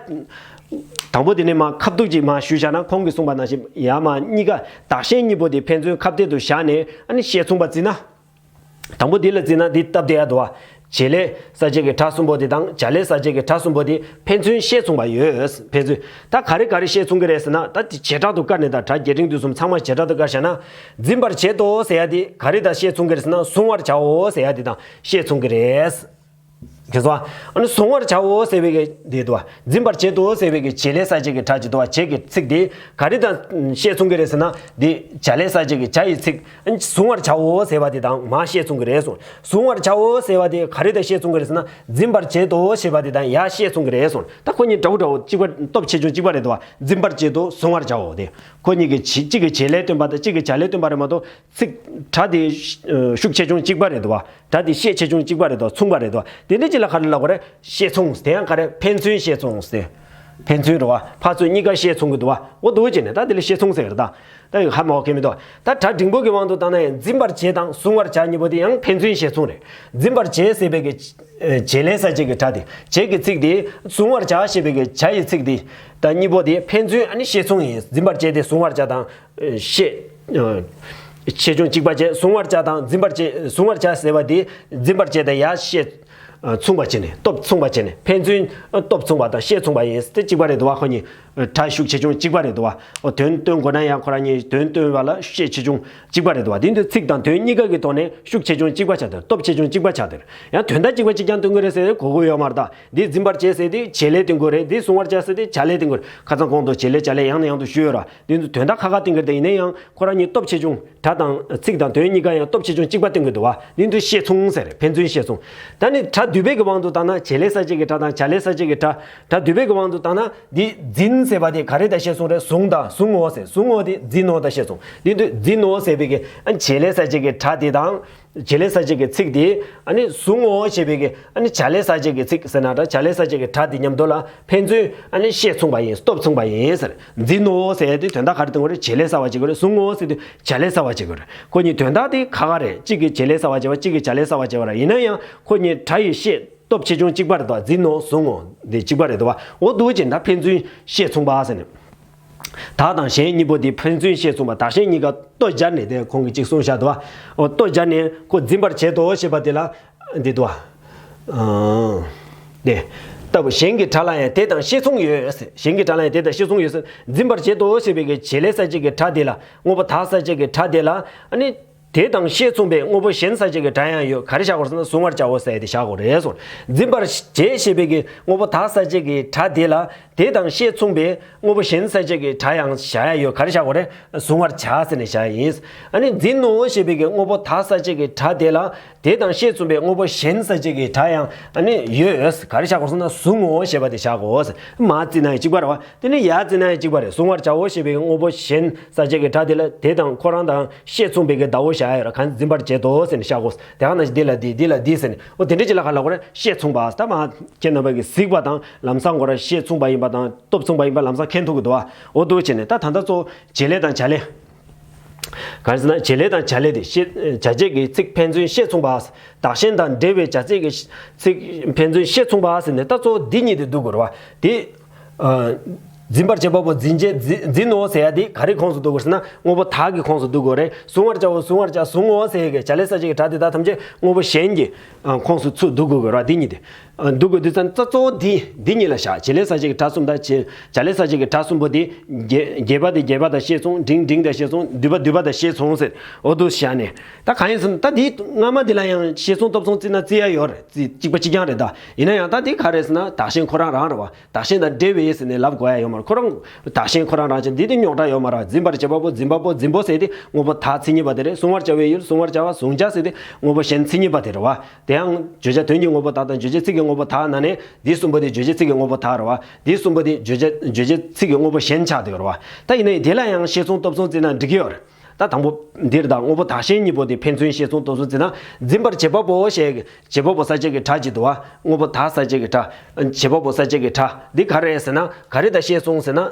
དང་པོ་དེ་ནས་མ་ཁ་ཐུག་ཅིག་མ་ཞུས་བཞག་ན་ཁོང་གིས་གསུངས་པ་ནང་བཞིན་ཡ་མ་གཉིས་ཀ་བདག་གཞན་གཉིས་པོ་དེ་ཕན་ཚུན་ཁ་གཏད་དུ་བཞག་ནས་ཨ་ནི་བཤད་མཚུངས་པ་བརྩིས་ན། དང་པོ་འདི་ལ་བརྩིས་ན་འདི་སྟབས་བདེ་ཡ་འདུག་བ། བྱེད་ལས་གསལ་བྱེད་ཀྱི་སྒྲ་གསུམ་པོ་དེ་དང་བྱ་ལས་གསལ་བྱེད་ཀྱི་སྒྲ་གསུམ་པོ་དེ་ཕན་ཚུན་བཤད་མཚུངས་པ་ཡོད། ཕན་ཚུན་ད་ག་རེ་ག་རེ་བཤད་མཚུངས་ཀྱི་རེད་ཟེར་ན། ད་དེ་བྱེ་བྲག་ཏུ་བཀར་ནས་ད་སྒྲ་རྒྱས་འབྲིང་བསྡུས་གསུམ་ཚང་མ་བྱེ་བྲག་ཏུ་བཀར་བཞག་ན། འཛིན་པར་བྱེད་དོ་ཟེར་ཡ་དེ་ག་རེ་དང་བཤད་མཚུངས་ཀྱི་རེད་ཟེར་ན་གཟུང་བར་བྱའོ་ཟེར་ཡ་དེ་དང་བཤད་མཚུངས་ཀྱི་རེད། དེ་ཚོ་ཨ་ནི་གཟུང་བར་བྱའོ་ཟེར་བའི་གི་དེ་དུ་བ། འཛིན་པར་བྱེད་དོ་ཟེར་བའི་གི་བྱེད་ལས་གསལ་བྱེད་ཀྱི་སྒྲ་ཅིག་དུ་བ། བྱེད་ཀྱི་ཚིག་དེ་ག་རེ་དང་བཤད་མཚུངས་ཀྱི་རེད་ཟེར་ན་དེ་བྱ་ལས་གསལ་བྱེད་ཀྱི་བྱ་ཡི་ཚིག་ཨ་ནི་གཟུང་བར་བྱའོ་ཟེར་བ་དེ་དང་མ་བཤད་མཚུངས་ཀྱི་རེད་གསུངས། གཟུང་བར་བྱའོ་ཟེར་བ་དེ་ག་རེ་དང་བཤད་མཚུངས་ཀྱི་རེད་ཟེར་ན་འཛིན་པར་བྱེད་དོ་ཞེས་པ་དེ་དང་ཡ་བཤད་མཚུངས་ཀྱི་རེད་གསུངས། ད་ཁོ་གཉིས་འདྲ་བོ་འདྲ་བོ་གཅིག་པ་སྟོབས་ཆེ་ཆུང་གཅིག་པ་རེད་དུ་བ། འཛིན་པར་བྱེད་དོ་གཟུང་བར་བྱའོ་དེ། ཁོ་གཉིས་ཀྱི་བྱེད་གཅིག་གི་བྱེད་ལས་སྟོན་པ་དང་གཅིག་གི་བྱ་ལས་སྟོན་པ་རེད་མ་གཏོགས། ཚིག་སྒྲ་དེ་ཤུགས་ཆེ་ཆུང་གཅིག་པ་རེད་འདུག་བ། སྒྲ་དེ་ཤས་ཆེ་ཆུང་གཅིག་པ་རེད་འདུག་མཚུངས་པ་རེད་འདུག་བ། དེ་འདྲ་ཅིག་ལ་ག་རེ་ལབ་དགོས་རེད། བཤད་མཚུངས་དེ་ཡང་ག་རེ་ཕན་ཚུན་བཤད་མཚུངས་ཟེར། ཕན་ཚུན་རེད་བ། ཕར་ཚུར་གཉིས་ཀ་བཤད་མཚུངས་ཀྱི་འདུག་བ། འོ་འདུག་བྱས་ནས་ད་དེ་ལ་བཤད་མཚུངས་ཟེར་གི་རེད་ད། ད་ཡོད་ཧ་མ་གོ་མཁན་མི་འདུག་ད་སྒྲ་འབྲིང་པོ་གི་དབང་དུ་བཏང་ན་ཡང་འཛིན་པར་བྱེད་དང་གཟུང་བར་བྱ་གཉིས་པོ་དེ་ཡང་ཕན་ཚུན་བཤད་མཚུངས་རེད། འཛིན་པར་བྱེད་ཟེར་བའི་གི་བྱེད་ལས་གསལ་བྱེད་ཀྱི་སྒྲ་དེ་བྱེད་ཀྱི་ཚིག་དེ་གཟུང་བར་བྱ་ཞེས་པའི་གི་བྱ་ཡི་ཚིག་དེ་ད་གཉིས་པོ་དེ་ཕན་ཚུན་ཨ་ནི་བཤད་མཚུངས་ཡིན། འཛིན་པར་བྱེད་དེ་གཟུང་བར་བྱ་དང་། ཤས་ཆེ་ཆུང་གཅིག་པ་བྱས། གཟུང་བར་བྱ་དང་འཛིན་པར་བྱེད། གཟུང་བར་བྱ་ཟེར་བ་དེ་འཛིན་པར་བྱེད་དང་ཡ་ཤས་མཚུངས་པ་བྱས་ནས་སྟོབས་མཚུངས་པ་བྱས་ནས་ཕན་ཚུན་སྟོབས་མཚུངས་པ་དང་ཤས་མཚུངས་པ་ཡིན་ཏེ་གཅིག་པ་རེད་འདུག་བ། ཁོ་གཉིས་སྒྲ་ཤུགས་ཆེ་ཆུང་གཅིག་པ་རེད་འདུག་བ། འོ་དོན་སྟོན་དགོས་ན་ཡང་ཁོ་རང་གཉིས་དོན་སྟོན་པ་ལ་ཤས་ཆེ་ཆུང་གཅིག་པ་རེད་འདུག་བ། དེ་དུས་ཚིག་དང་དོན་གཉིས་ཀ་གི་ཐོག་ནས་ཤུགས་ཆེ་ཆུང་གཅིག་པ་ཆགས་འདུག་སྟོབས་ཆེ་ཆུང་གཅིག་པ་ཆགས་འདུག་ཡང་དོན་དག་གཅིག་པ་གཅིག་རྐྱང་སྟོན་གྱི་རེད་ཟེར་གོ་དགོས་ཡོད་མ་རེད་ད། འདི་འཛིན་པར་བྱེད་ཟེར་དེ་བྱེད་ལས་སྟོན་དགོས་རེད། འདི་གཟུང་བར་བྱ་ཟེར་དེ་བྱ་ལས་སྟོན་དགོས་རེད། ཁ་སང་གོང་དུ་བྱེད་ལས་བྱ་ལས་ཡང་ནས་ཡང་དུ་ཞུས་ཡོད་ར། འདི་ཚོ་དོན་དག་ཁ་ཁ་སྟོན་གྱི་རེད་དེ། ཡིན་ན་ཡང་ཁོ་རང་གཉིས་སྟོབས་ཆེ་ཆུང་སྒྲ་དང་ཚིག་དང་དོན་གཉིས་ཀ་ཡང་སྟོབས་ཆེ་ཆུང་གཅིག་པ་སྟོན་གྱི་འདུག་བ། འདི་ཚོ་བཤད་མཚུངས་ཟེར། ཕན་ཚུན་བཤད་མཚུངས། ད་ནི་སྒྲ་སྡུད་པའི་གི་དབང་དུ་བཏང་ན་བྱེད་ལས་གསལ་བྱེད་ཀྱི་སྒྲ་དང་བྱ་ལས་གསལ་བྱེད་ཀྱི་སྒྲ། སྒྲ་སྡུད་པའི་གི་དབང་དུ་བཏང་ན་འདི་འཛིན་ཟེར་བ་དེ་ག་རེ་དང་བཤད་མཚུངས་རེད། གཟུང་དང་གཟུང་ངོ་ཟེར། གཟུང་ངོ་དེ་འཛིན་ནོ་དང་བཤད་མཚུངས། འདི་འདུ་འཛིན་ནོ་ཟེར་བའི་གི་ཨ་བྱེད་ལས་གསལ་བྱེད་ཀྱི་སྒྲ་དེ་དང་། བྱེད་ལས་གསལ་བྱེད་ཀྱི་ཚིག་དེ་ཨ་ནི་གཟུང་ངོ་ཞེས་པའི་གི་ཨ་ནི་བྱ་ལས་གསལ་བྱེད་ཀྱི་ཚིག་ཟེར་ན་འདྲ། བྱ་ལས་གསལ་བྱེད་ཀྱི་སྒྲ་དེ་མཉམ་དུ་ལ་ཕན་ཚུན་ཨ་ནི་བཤད་མཚུངས་པ་ཡིན། སྟོབས་མཚུངས་པ་ཡིན་ཟེར། འཛིན་ནོ་ཟེར་དེ་དོན་དག་ག་རེ་སྟོན་དགོས་རེད། བྱེད་ལས་གསལ་བ་བྱེད་དགོས་རེད། གཟུང་ངོ་ཟེར་དུས་བྱ་ལས་གསལ་བ་བྱེད་དགོས་རེད། ཁོ་གཉིས་དོན་དག་དེ་ཁ་ཁ་རེད། གཅིག་གིས་བྱེད་ལས་གསལ་བ་བྱེད་པ་གཅིག་གིས་བྱ་ལས་གསལ་བ་བྱེད་པ་རེད། ཡིན་ན་ཡང་ཁོ་གཉིས་སྒྲ་ཡི་ཤས་སྟོབས་ཆེ་ཆུང་གཅིག་པ་རེད་དོ། འཛིན་ནོ་གཟུང་ངོ་དེ་གཅིག་པ་རེད་དོ། འོ་འདུག་ཅེ་ན་ཕན་ཚུན་བཤད་མཚུངས་པ་ཟེར་ནས། བདག་དང་གཞན་གཉིས་པོ་དེ་ཕན་ཚུན་བཤད་མཚུངས་པ། བདག་གཞན་གཉིས་ཀ་ལྟོ་སྦྱར་ནས་དེ་ཁོང་གིས་གཅིག་གསུངས་བཞག་འདུག་བ། ལྟོ་སྦྱར་ནས་ཁོ་འཛིན་པར་བྱེད་དོ་ཞེས་པ་དེ་ལ་འདི་འདུག་བ། དེ་ལྟ་བུ་གཞན་གྱི་སྒྲ་ལ་ཡང་དེ་དང་བཤད་མཚུངས་ཡོད། གཞན་གྱི་སྒྲ་ལ་ཡང་དེ་དང་བཤད་མཚུངས་ཡོད་ཟེར། འཛིན་པར་བྱེད་དོ་ཞེས་པའི་གི་བྱེད་ལས་གསལ་བྱེད་ཀྱི་སྒྲ་དེ་ལ་དངོས་པོ་བདག་གསལ་བྱེད་ཀྱི་སྒྲ་དེ་ལ་ཨ་ནི། དེ་དང་བཤད་མཚུངས་པའི་དངོས་པོ་གཞན་གསལ་བྱེད་ཀྱི་སྒྲ་ཡང་ཡོད། ག་རེ་བཞག་དགོས་ཟེར་ན་གཟུང་བར་བྱའོ་ཟེར་ཡ་དེ་བཞག་དགོས་རེད་གསུངས། འཛིན་པར་བྱེད་ཞེས་པའི་གི་དངོས་པོ་བདག་གསལ་བྱེད་ཀྱི་སྒྲ་དེ་ལ་དེ་དང་བཤད་མཚུངས་པའི་དངོས་པོ་གཞན་གསལ་བྱེད་ཀྱི་སྒྲ་ཡང་བཞག་ཡ་ཡོད། ག་རེ་བཞག་དགོས་རེད། གཟུང་བར་བྱ་ཟེར་ནས་བཞག་ཡ་ཡིན། ཨ་ནི་འཛིན་ནོ་ཞེས་པའི་གི་དངོས་པོ་བདག་གསལ་བྱེད་ཀྱི་སྒྲ་དེ་ལ་དེ་དང་བཤད་མཚུངས་པའི་དངོས་པོ་གཞན་གསལ་བྱེད་ཀྱི་སྒྲ་ཡང་ཨ་ནི་ཡོད། ག་རེ་བཞག་དགོས་ཟེར་ན་གཟུང་ངོ་ཞེས་པ་དེ་བཞག་དགོས། མ་བརྩིས་ན་ཡང་གཅིག་པ་རེད་བ། དེ་ནི་ཡ་བརྩིས་ན་ཡང་གཅིག་པ་རེད། གཟུང་བར་བྱའོ་ཞེས་པའི་དངོས་པོ་གཞན་གསལ་བྱེད་ཀྱི་སྒྲ་དེ་ལ་དེ་དང་ཁོ་རང་དང་བཤད་མཚུངས་པའི་གི་ཟླ་བོ་བཞག་ཡ་ར། གང་འཛིན་པར་བྱེད་དོ་ཟེར་ནས་བཞག་གོ། དེ་ག་ནང་བཞིན་འདི་ལ་འདི་འདི་ལ་འདི་ཟེར་ནས། འོ་དེ་འདྲ་ཅིག་ལ་ག་ལ་གོ་རེ་བཤད་མཚུངས་པ། ད་མ་ཁྱེད་རྣམ་པ་གི་གཟིགས་པ་དང་ལམ་སང་གོ་ར་བཤད་མཚུངས་པ་ཡིན་པ་དང་སྟོབས་མཚུངས་པ་ཡིན་པ་ལམ་སང་མཁྱེན་ཐུབ་ཀྱི་འདུག་བ། འོ་འདུག་བྱས་ནས་ད་ད་ལྟ་གཙོ་བོ་བྱེད་ལས་དང་བྱ་ལས། ག་རེ་ཟེར་ན་བྱེད་ལས་དང་བྱ་ལས་དེ་བཤད་བྱ་བྱེད་ཀྱི་ཚིག་ཕན་ཚུན་བཤད་མཚུངས་པ། བདག་གཞན་དང་འབྲེལ་བའི་བྱ་ཚིག་གི་ཚིག་ཕན་ཚུན་བཤད་མཚུངས་པ་ཟེར་ནས་ད་གཙོ་བོ་འདི་གཉིས་དེ་འདུག་དགོས་རེད་བ། དེ། འཛིན་པར་བྱེད་པ་པོ་འཛིན་བྱེད་འཛིན་འཛིན་ནོ་ཟེར་ཡ་དེ་ག་རེ་ཁོངས་སུ་འདུ་དགོས་ཟེར་ན་དངོས་པོ་བདག་གི་ཁོངས་སུ་འདུ་དགོས་རེད། གཟུང་བར་བྱའོ་གཟུང་བར་བྱ་གཟུང་ངོ་ཟེར་ཡ་གི་བྱ་ལས་གསལ་བྱེད་ཀྱི་སྒྲ་དེ་དག་ཐམས་ཅད་དངོས་པོ་གཞན་གྱི་ཁོངས་སུ་ཚུད་འདུ་དགོས་དགོས་རེད་བ། དེ་གཉིས་དེ་འདུ་དགོས་དུས་ཙམ་རྩ་གཙོ་བོ་དེ་འདི་གཉིས་ལ་བཞག་བྱེད་ལས་གསལ་བྱེད་ཀྱི་སྒྲ་གསུམ་དང་བྱེད་བྱ་ལས་གསལ་བྱེད་ཀྱི་སྒྲ་གསུམ་པོ་དེ་རྒྱས་རྒྱས་པ་དེ་རྒྱས་པ་དང་བཤད་མཚུངས། འབྲིང་འབྲིང་དང་བཤད་མཚུངས། སྡུད་པ་སྡུད་པ་དང་བཤད་མཚུངས་ཟེར། འོ་འདུག་བཞག་ནས་ད་གང་ཡིན་ཟེར་ན་ད་དེ་སྔ་མ་དེ་ལ་ཡང་བཤད་མཚུངས་སྟོབས་མཚུངས་བརྩིས་ན་བརྩི་ཡ་ཡོད་རེད། བརྩི་གཅིག་པ་གཅིག་རྐྱང་རེད་ད། ཡིན་ན་ཡང་ད་དེ་ག་རེད་ཟེར་ན་བདག་གཞན་ཁོ་རང་རང་རེད་བ། བདག་གཞན་དང་འབྲེལ་བའི་ཟེར་ནས་ལབ་དགོས་ཡ་ཡོད་མ་རེད། ཁོ་རང་བདག་གཞན་ཁོ་རང་རང་བྱས་འདི་དེ་རྙོག་དྲ་ཡོད་མ་རེད། འཛིན་པར་བྱེད་པ་པོ་འཛིན་པ་པོ་འཛིན་པོ་ཟེར་དེ་དངོས་པོ་བདག་མཚན་ཉིད་པ་དེ་རེད། གཟུང་བར་བྱ་བའི་ཡུལ་གཟུང་བར་བྱ་བ་གཟུང་བྱ་ཟེར་དེ་དངོས་པོ་གཞན་མཚན་ཉིད་པ་དེ་རེད་བ། དེ་ཡང་བརྗོད་བྱ་དོན་གྱི་དངོས་པོ་བདག་དང་རྗོད་བྱེད་ཚིག་གི་དངོས་པོ་བདག་ན་ནས་འདི་གསུམ་པོ་དེ་རྗོད་བྱེད་ཚིག་གི་དངོས་པོ་བདག་རེད་བ། འདི་གསུམ་པོ་དེ་རྗོད་བྱེད་རྗོད་བྱེད་ཚིག་གི་དངོས་པོ་གཞན་ཆགས་བསྡད་ཡོད་རེད་བ། ད་ཡིན་ན་ཡང་དེ་ལ་ཡང་བཤད་མཚུངས་སྟོབས་མཚུངས་བརྩིས་ན་འགྲིག་གི་ཡོད་རེད། ད་དང་པོ་འདིར་དང་དངོས་པོ་བདག་གཞན་གཉིས་པོ་དེ་ཕན་ཚུན་ཤེས་མཚུངས་སྟོབས་མཚུངས་ཟེར་ན། འཛིན་པར་བྱེད་པ་པོ་ཞེས་བྱེད་པ་པོ་གསལ་བྱེད་ཀྱི་སྒྲ་ཅིག་འདུག་བ། དངོས་པོ་བདག་གསལ་བྱེད་ཀྱི་སྒྲ། བྱེད་པ་པོ་གསལ་བྱེད་ཀྱི་སྒྲ་འདི་ག་རེ་ཟེར་ན། ག་རེ་དང་ཤེས་མཚུངས་ཟེར་ན།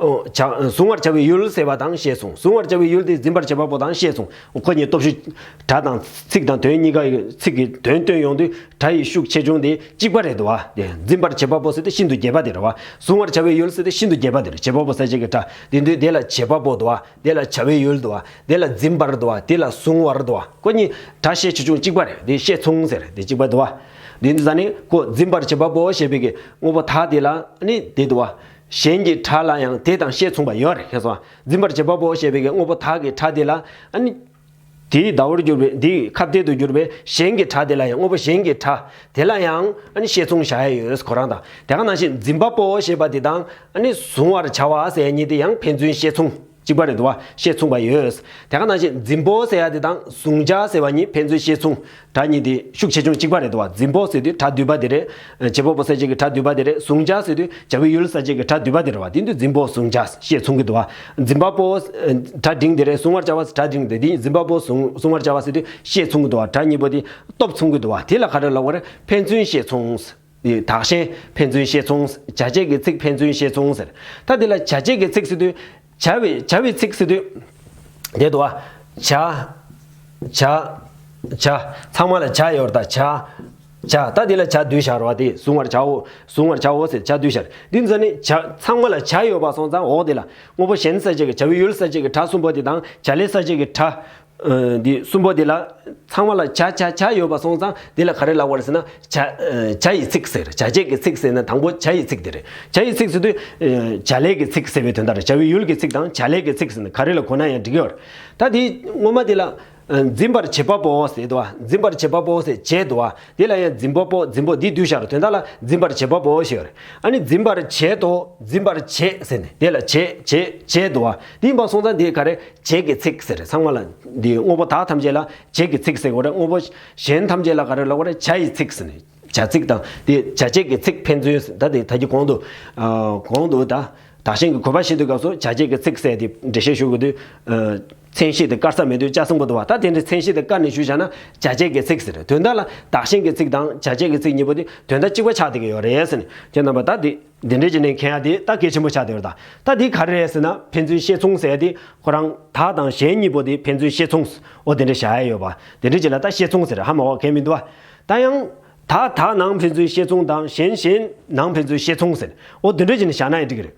ཨོ། བྱ། གཟུང་བར་བྱ་བའི་ཡུལ་ཟེར་བ་དང་ཤེས་མཚུངས། གཟུང་བར་བྱ་བའི་ཡུལ་དེ་འཛིན་པར་བྱེད་པ་པོ་དང་ཤེས་མཚུངས། ཁོ་གཉིས་སྟོབས་ཤུགས། སྒྲ་དང་ཚིག་དང་དོན་གཉིས་ཀ་ཡི་ཚིག་གི་དོན་སྟོན་ཡོང་དུས་སྒྲ་ཡི་ཤུགས་ཆེ་ཆུང་དེ་གཅིག་པ་རེད་འདུག་བ། དེ་འཛིན་པར་བྱེད་པ་པོ་ཟེར་དེ་ཤིན་ཏུ་རྒྱས་པ་དེ་རེད་བ། གཟུང་བར་བྱ་བའི་ཡུལ་ཟེར་དེ་ཤིན་ཏུ་རྒྱས་པ་དེ་རེད། བྱེད་པ་པོ་གསལ་བྱེད་ཀྱི་སྒྲ་དེ་འདུས་དེ་ལ་བྱེད་པ་པོ་འདུག་བ། དེ་ལ་བྱ་བའི་ཡུལ་འདུག་བ། དེ་ལ་འཛིན་པར་འདུག་བ། དེ་ལ་གཟུང་བར་འདུག་བ། ཁོ་གཉིས་སྒྲ་ཤས་ཆེ་ཆུང་གཅིག་པ་རེད། དེ་ཤས་མཚུངས་ཟེར་དེ་གཅིག་པ་འདུག་བ། དེ་འདུས་ཙ་ནི་ཁོ་འཛིན་པར་བྱེད་པ་པོ་ཞེས་པའི་གི་དངོས་པོ་བདག་དེ་ལ་ནི་དེ་འདུག་བ། གཞན་གྱི་སྒྲ་ལ་ཡང་དེ་དང་ཤས་མཚུངས་པ་ཡོད་རེད། ཁྱེད་སོང་། འཛིན་པར་བྱེད་པ་པོ་ཞེས་པའི་གི་དངོས་པོ་བདག་གི་སྒྲ་དེ་ལ་ཨ་ནི། དེའི་ཟླ་བོར་གྱུར་པའི་དེའི་ཁ་གཏད་དུ་གྱུར་པའི་གཞན་གྱི་སྒྲ་དེ་ལ་ཡང་དངོས་པོ་གཞན་གྱི་སྒྲ་དེ་ལ་ཡང་ཨ་ནི་ཤས་མཚུངས་བཞག་ཡ་ཡོད་ཁོ་རང་དང་། དེ་ག་ནང་བཞིན་འཛིན་པ་པོ་ཞེས་པ་དེ་དང་ཨ་ནི་གཟུང་བར་བྱ་བ་ཟེར་ཡ་གཉིས་དེ་ཡང་ཕན་ཚུན་ཤས་མཚུངས་གཅིག་པ་རེད་འདུག་བ། ཤས་མཚུངས་པ་ཡོད། དེ་ག་ནང་བཞིན་འཛིན་པོ་ཟེར་ཡ་དེ་དང་གཟུང་བྱ་ཟེར་བ་གཉིས་ཕན་ཚུན་ཤས་མཚུངས། སྒྲ་གཉིས་དེ་ཤུགས་ཆེ་ཆུང་གཅིག་པ་རེད་འདུག་བ། འཛིན་པོ་ཟེར་དུས་སྒྲ་འདུས་པ་དེ་རེད། བྱེད་པ་པོ་གསལ་བྱེད་ཀྱི་སྒྲ་འདུས་པ་དེ་རེད། གཟུང་བྱ་ཟེར་དུས་བྱ་བའི་ཡུལ་གསལ་བྱེད་ཀྱི་སྒྲ་འདུས་པ་དེ་རེད་བ། དེ་དུས་འཛིན་པོ་གཟུང་བྱ་ཤས་མཚུངས་ཀྱི་འདུག་བ། འཛིན་པ་པོ། སྒྲ་འབྲིང་དེ་རེད། གཟུང་བར་བྱ་བ་སྒྲ་འབྲིང་དེ་དེ་འཛིན་པ་པོ་གཟུང་གཟུང་བར་བྱ་བ་ཟེར་དུས་ཤས་མཚུངས་ཀྱི་འདུག་བ། སྒྲ་གཉིས་པོ་དེ་སྟོབས་མཚུངས་ཀྱི་འདུག་བ། དེ་ལ་ག་རེ་ལབ་དགོས་རེད། ཕན་ཚུན་ཤས་མཚུངས། བདག་གཞན་ཕན་ཚུན་ཤས་མཚུངས། བྱ་བྱེད་ཀྱི་ཚིག་ཕན་ཚུན་ཤས་མཚུངས་ཟེར། ད་དེ་ལ་བྱ་བྱེད་ཀྱི་ཚིག་ཟེར་དུས། བྱ་བའི་བྱ་བའི་ཚིག་ཟེར་དུས། དེ་འདུག་བ། བྱ། བྱ། བྱ། ཚང་མ་ལ་བྱ་ཡོད་རེད་ད། བྱ། བྱ། ད་དེ་ལ་བྱ་འདུས་བཞག་རེད་བ། དེ་གཟུང་བར་བྱའོ། གཟུང་བར་བྱའོ་ཟེར་བྱ་འདུས་བཞག་རེད། འདི་ཚོ་ནི་བྱ་ཚང་མ་ལ་བྱ་ཡོད་པ་སོང་ཙང་འོག་དེ་ལ་དངོས་པོ་གཞན་གསལ་བྱེད་ཀྱི་བྱ་བའི་ཡུལ་གསལ་བྱེད་ཀྱི་སྒྲ་གསུམ་པོ་དེ་དང་བྱ་ལས་གསལ་བྱེད་ཀྱི་སྒྲ། འདི་གསུམ་པོ་དེ་ལ་ཚང་མ་ལ་བྱ་བྱ་བྱ་ཡོད་པ་སོང་ཙང་དེ་ལ་ག་རེ་ལབ་པ་རེད་ཟེར་ན། བྱ། བྱ་ཡི་ཚིག་ཟེར། བྱ་བྱེད་ཀྱི་ཚིག་ཟེར་ན་དང་པོ་བྱ་ཡི་ཚིག་དེ་རེད། བྱ་ཡི་ཚིག་ཟེར་དུས། བྱ་ལས་ཀྱི་ཚིག་ཟེར་བའི་དོན་དག་རེད། བྱ་བའི་ཡུལ་གྱི་ཚིག་དང་བྱ་ལས་ཀྱི་ཚིག་ཟེར་ན་ག་རེ་ལ་གོ་ན་ཡང་འགྲིག་གི་ཡོད་རེད། ད་དེ་སྔོན་མ་དེ་ལ། འཛིན་པར་བྱེད་པ་པོ་ཟེར་འདུག་བ། འཛིན་པར་བྱེད་པ་པོ་ཟེར་བྱེད་འདུག་བ། དེ་ལ་ཡང་འཛིན་པ་པོ་འཛིན་པོ་འདི་འདུས་བཞག་རེད། དོན་དག་ལ་འཛིན་པར་བྱེད་པ་པོ་ཞེས་ཡོད་རེད། ཨ་ནི་འཛིན་པར་བྱེད་དོ། འཛིན་པར་བྱེད་ཟེར་ནས་དེ་ལ་བྱེད་བྱེད་བྱེད་འདུག་བ། དེ་ཡིན་པ་སོང་ཙང་དེ་ག་རེ། བྱེད་ཀྱི་ཚིག་ཟེར་རེད། ཚང་མ་ལ་འདི་དངོས་པོ་བདག་ཐམས་ཅད་ལ་བྱེད་ཀྱི་ཚིག་ཟེར་དགོས་རེད། དངོས་པོ་གཞན་ཐམས་ཅད་ལ་ག་རེ་ལབ་དགོས་རེད། བྱ་ཡི་ཚིག་ཟེར་ནས་བྱ་ཚིག་དང་དེ་བྱ་བྱེད་ཀྱི་ཚིག་ཕན་ཚུན་ཟེར། ད་དེ་ད་གི་གོང་དུ། གོང་དུ་ད་བདག་གཞན་གྱི་གོ་བ་བཤད་དུས་སྐབས་སུ་བྱ་བྱེད་ཀྱི་ཚིག་ཟེར་དེ་འགྲེལ་བཤད་ཞུ་དགོས་དུས། མཚན་གཞི་དེ་དཀར་ས་མེད་དུས་ལྕགས་སྲིན་པོ་འདུག་བ། ད་དེ་འདྲའི་མཚན་གཞི་དེ་དཀར་ནས་ཞུས་བཞག་ན་བྱ་བྱེད་ཀྱི་ཚིག་ཟེར། དོན་དག་ལ་བདག་གཞན་གྱི་ཚིག་དང་བྱ་བྱེད་ཀྱི་ཚིག་གཉིས་པོ་དེ་དོན་དག་གཅིག་པ་ཆགས་བསྡད་ཀྱི་ཡོད་རེད་ཟེར་ནས། ཁྱེད་རྣམ་པ་ད་དེ་འདི་འདྲ་བྱས་ནས་མཁྱེན་ཡ་དེ་ད་གལ་ཆེན་པོ་ཆགས་བསྡད་ཡོད་རེད། ད་ད་འདི་ག་རེ་རེད་ཟེར་ན་ཕན་ཚུན་ཤས་མཚུངས་ཟེར་ཡ་དེ་ཁོ་རང་བདག་དང་གཞན་གཉིས་པོ་དེ་ཕན་ཚུན་ཤས་མཚུངས། འོ་དེ་འདྲ་བཞག་ཡ་ཡོད་པ། དེ་འདྲ་བྱས་ལ་ད་ཤས་མཚུངས་ཟེར་ཧ་མ་གོ་མཁན་མི་འདུག་བ། ད་ཡང་། བདག་བདག་ནང་ཕན་ཚུན་ཤས་མཚུངས་དང་གཞན་གཞན་ནང་ཕན་ཚུན་ཤས་མཚུངས་ཟེར། འོ་དེ་འདྲ་བྱས་ནས་བཞག་ན་ཡང་འགྲིག་གི་རེད།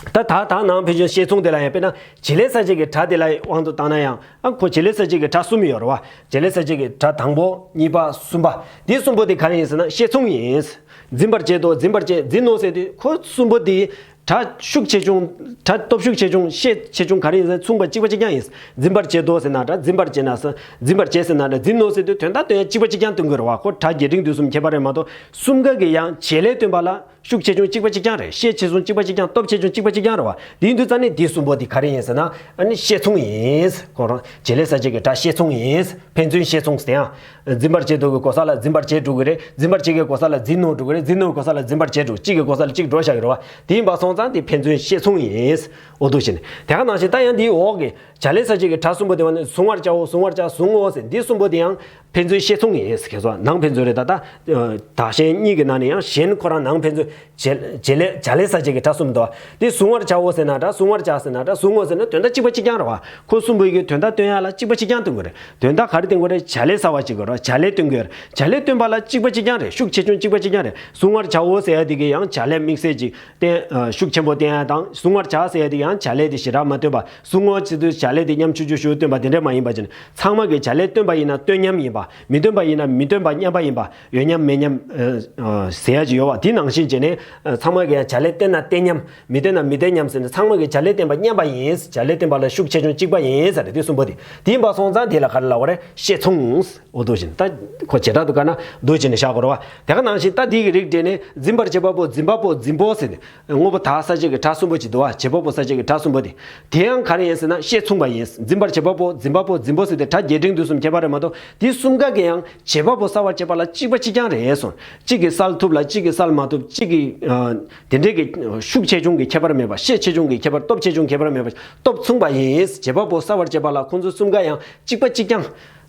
ད་བདག་བདག་ནང་ཕན་ཚུན་ཤས་མཚུངས་དེ་ལ་ཡང་དཔེར་ན་བྱེད་ལས་གསལ་བྱེད་ཀྱི་སྒྲ་དེ་ལ་དབང་དུ་བཏང་ན་ཡང་ཨ་ཁོ་བྱེད་ལས་གསལ་བྱེད་ཀྱི་སྒྲ་གསུམ་ཡོད་རེད་བ། བྱེད་ལས་གསལ་བྱེད་ཀྱི་སྒྲ་དང་པོ་གཉིས་པ་གསུམ་པ། འདི་གསུམ་པོ་དེ་ག་རེ་ཡིན་ཟེར་ན་ཤས་མཚུངས་ཡིན། འཛིན་པར་བྱེད་དོ། འཛིན་པར་བྱེད། འཛིན་ནོ་ཟེར་དུས་ཁོ་གསུམ་པོ་དེ་སྒྲ་ཤུགས་ཆེ་ཆུང་། སྒྲ་སྟོབས་ཤུགས་ཆེ་ཆུང་ཤས་ཆེ་ཆུང་ག་རེ་ཡིན་ཟེར་མཚུངས་པ་གཅིག་པ་གཅིག་རྐྱང་ཡིན། འཛིན་པར་བྱེད་དོ་ཟེར་ན་སྒྲ་འཛིན་པར་བྱེད་ན་ཟེར། འཛིན་པར་བྱེད་ཟེར་ན་སྒྲ་འཛིན་ནོ་ཟེར་དུས་དོན་དག་སྟོན་ཡ་གཅིག་པ་གཅིག་རྐྱང་སྟོན་དགོས་རེད་བ། ཁོ་སྒྲ་རྒྱས་འབྲིང་བསྡུས་གསུམ་ཁྱད་པར་རེད་མ་གཏོགས་གསུམ་ཀ་གི་ཡང་བྱེད་ལས་སྟོན་པ་ལ་ཤུགས་ཆེ་ཆུང་གཅིག་པ་གཅིག་རྐྱང་རེད། ཤས་ཆེ་ཆུང་གཅིག་པ་གཅིག་རྐྱང་། སྟོབས་ཆེ་ཆུང་གཅིག་པ་གཅིག་རྐྱང་རེད་བ། དེ་ཡིན་དུས་ཙང་ནི་འདི་གསུམ་པོ་འདི་ག་རེ་ཡིན་ཟེར་ན་ཨ་ནི་ཤས་མཚུངས་ཡིན། ཁོ་རང་བྱེད་ལས་གསལ་བྱེད་ཀྱི་སྒྲ་ཤས་མཚུངས་ཡིན། ཕན་ཚུན་ཤས་མཚུངས་ཟེར་ཡང་། འཛིན་པར་བྱེད་དོ་གི་གོ་ས་ལ་འཛིན་པར་བྱེད་འགྲོ་གི་རེད། འཛིན་པར་བྱེད་ཀྱི་གོ་ས་ལ་འཛིན་ནོ་འགྲོ་གི་རེད། འཛིན་ནོ་གི་གོ་ས་ལ་འཛིན་པར་བྱེད་འགྲོ། གཅིག་གི་གོ་ས་ལ་གཅིག་འགྲོ་བཞག་གི་རེད་བ། དེ་ཡིན་པ་སོང་ཙང་དེ་ཕན་ཚུན་ཤས་མཚུངས་ཡིན། འོ་འདུག་བྱས་ནས་དེ་ག་ནང་བཞིན་ད་ཡང་འདིའི་འོག་གི་བྱ་ལས་གསལ་བྱེད་ཀྱི་སྒྲ་གསུམ་པོ་དེ་བ་ནི་གཟུང་བར་བྱའོ། གཟུང་བར་བྱ། གཟུང་ངོ་ཟེར། འདི་གསུམ་པོ་དེ་ཡང་ཕན་ཚུན་ཤས་མཚུངས་ཡིན། ཁྱེད་ཚོ་ནང་ཕན་ཚུན་རེད། ད་ལྟ་བདག་གཞན་གཉིས་ཀྱི་ནང་ནས་ཡང་གཞན་ཁོ་རང་ནང་ཕན་ཚུན་བྱེད་བྱེད་ལས་བྱ་ལས་གསལ་བྱེད་ཀྱི་སྒྲ་གསུམ་འདུག་དེ་གཟུང་བར་བྱའོ་ཟེར་ན་སྒྲ། གཟུང་བར་བྱ་ཟེར་ན་སྒྲ། གཟུང་ངོ་ཟེར་ན་དོན་དག་གཅིག་པ་གཅིག་རྐྱང་རེད་བ། ཁོ་གསུམ་པོའི་གི་དོན་དག་སྟོན་ཡ་ལ་གཅིག་པ་གཅིག་རྐྱང་སྟོན་དགོས་རེད། དོན་དག་ག་རེ་སྟོན་དགོས་རེད། བྱ་ལས་གསལ་བ་བྱེད་དགོས་རེད། བྱ་ལས་སྟོན་དགོས་རེད། བྱ་ལས་སྟོན་པ་ལ་གཅིག་པ་གཅིག་རྐྱང་རེད། ཤུགས་ཆེ་ཆུང་གཅིག་པ་གཅིག་རྐྱང་རེད། གཟུང་བར་བྱའོ་ཟེར་ཡ་དེ་གི་ཡང་བྱ་ལས་དམིགས་བསལ་གྱི་བསྟན། ཤུགས་ཆེན་པོ་བསྟན་ཡ་དང་། གཟུང་བར་བྱ་ཟེར་ཡ་དེ་ཡང་བྱ་ལས་དེ་ཞེ་དྲག་མ་སྟོན་པ། གཟུང་ངོ་ཟེར་དུས་བྱ་ལས་དེ་ཉམ་ཆུང་ཆུང་ཞིག་སྟོན་པ་དེ་འདྲ་མ་ཡིན་པ་བྱས་ནས་ཚང་མ་གི་བྱ་ལས་སྟོན་པ་ཡིན་ན་སྟོན་མཉམ་ཡིན་པ། མི་སྟོན་པ་ཡིན་ན་མི་སྟོན་པ་མཉམ་པ་ཡིན་པ། ཡོད་མཉམ་མེད་མཉམ་ཟེར་ཡ་ཅིག་ཡོད་པ། དེ་ནང་བཞིན་བྱས་ནས་ཚང་མ་གི་ཡང་བྱ་ལས་བསྟན་ན་བསྟན་མཉམ། མི་བསྟན་ན་མི་བསྟན་མཉམ་ཟེར་ནས་ཚང་མ་གི་བྱ་ལས་བསྟན་པ་མཉམ་པ་ཡིན། བྱ་ལས་བསྟན་པ་ལ་ཤུགས་ཆེ་ཆུང་གཅིག་པ་ཡིན་ཟེར་རེད། དེ་གསུམ་པོ་དེ་དེ་ཡིན་པ་སོང་ཙང་དེ་ལ་ག་རེ་ལབ་པ་རེད། ཤས་མཚུངས། འོ་འདུག་བྱས་ནས་ད་ཁོ་བྱེ་བྲག་ཏུ་བཀར་ན་འདུག་བྱས་ནས་བཞག་དགོས་རེད་བ། དེ་ག་ནང་བཞིན་ད་དེ་གི་རིགས་འགྲེ་ནས་འཛིན་པར་བྱེད་པ་པོ། འཛིན་པ་པོ། འཛིན་པོ་ཟེར་ནས་དངོས་པོ་བདག་གསལ་བྱེད་ཀྱི་སྒྲ་གསུམ་པོ་ཅིག་འདུག་བ། བྱེད་པ་པོ་གསལ་བྱེད་ཀྱི་སྒྲ་གསུམ་པོ་དེ། དེ་ཡང་ག་རེ་ཡིན་ཟེར་ན་ཤས་མཚུངས་པ་ཡིན། འཛིན་པར་བྱེད་པ་པོ། འཛིན་པ་པོ། འཛིན་པོ་ཟེར་དེ་སྒྲ་རྒྱས་འབྲིང་བསྡུས་གསུམ་ཁྱད་པར་རེད་མ་གཏོགས་དེ་གསུམ་ཀ་གི་ཡང་བྱེད་པ་པོ་གསལ་བར་བྱེད་པ་ལ་གཅིག་པ་གཅིག་རྐྱང་རེད་གསུངས། གཅིག་གིས་གསལ་ཐུབ་ལ་གཅིག་གིས་གསལ་མ་ཐུབ། གཅིག་གིས་ དེ་འདྲའི་གི་ཤུགས་ཆེ་ཆུང་གི་ཁྱད་པར་མེད་པ། ཤས་ཆེ་ཆུང་གི་ཁྱད་པར། སྟོབས་ཆེ་ཆུང་ཁྱད་པར་མེད་པ། སྟོབས་མཚུངས་པ་ཡིན། བྱེད་པ་པོ་བསལ་བར་བྱེད་པ་ལ་ཁོང་ཚོ་གསུམ་ཀ་ཡང་གཅིག་པ་གཅིག་རྐྱང་།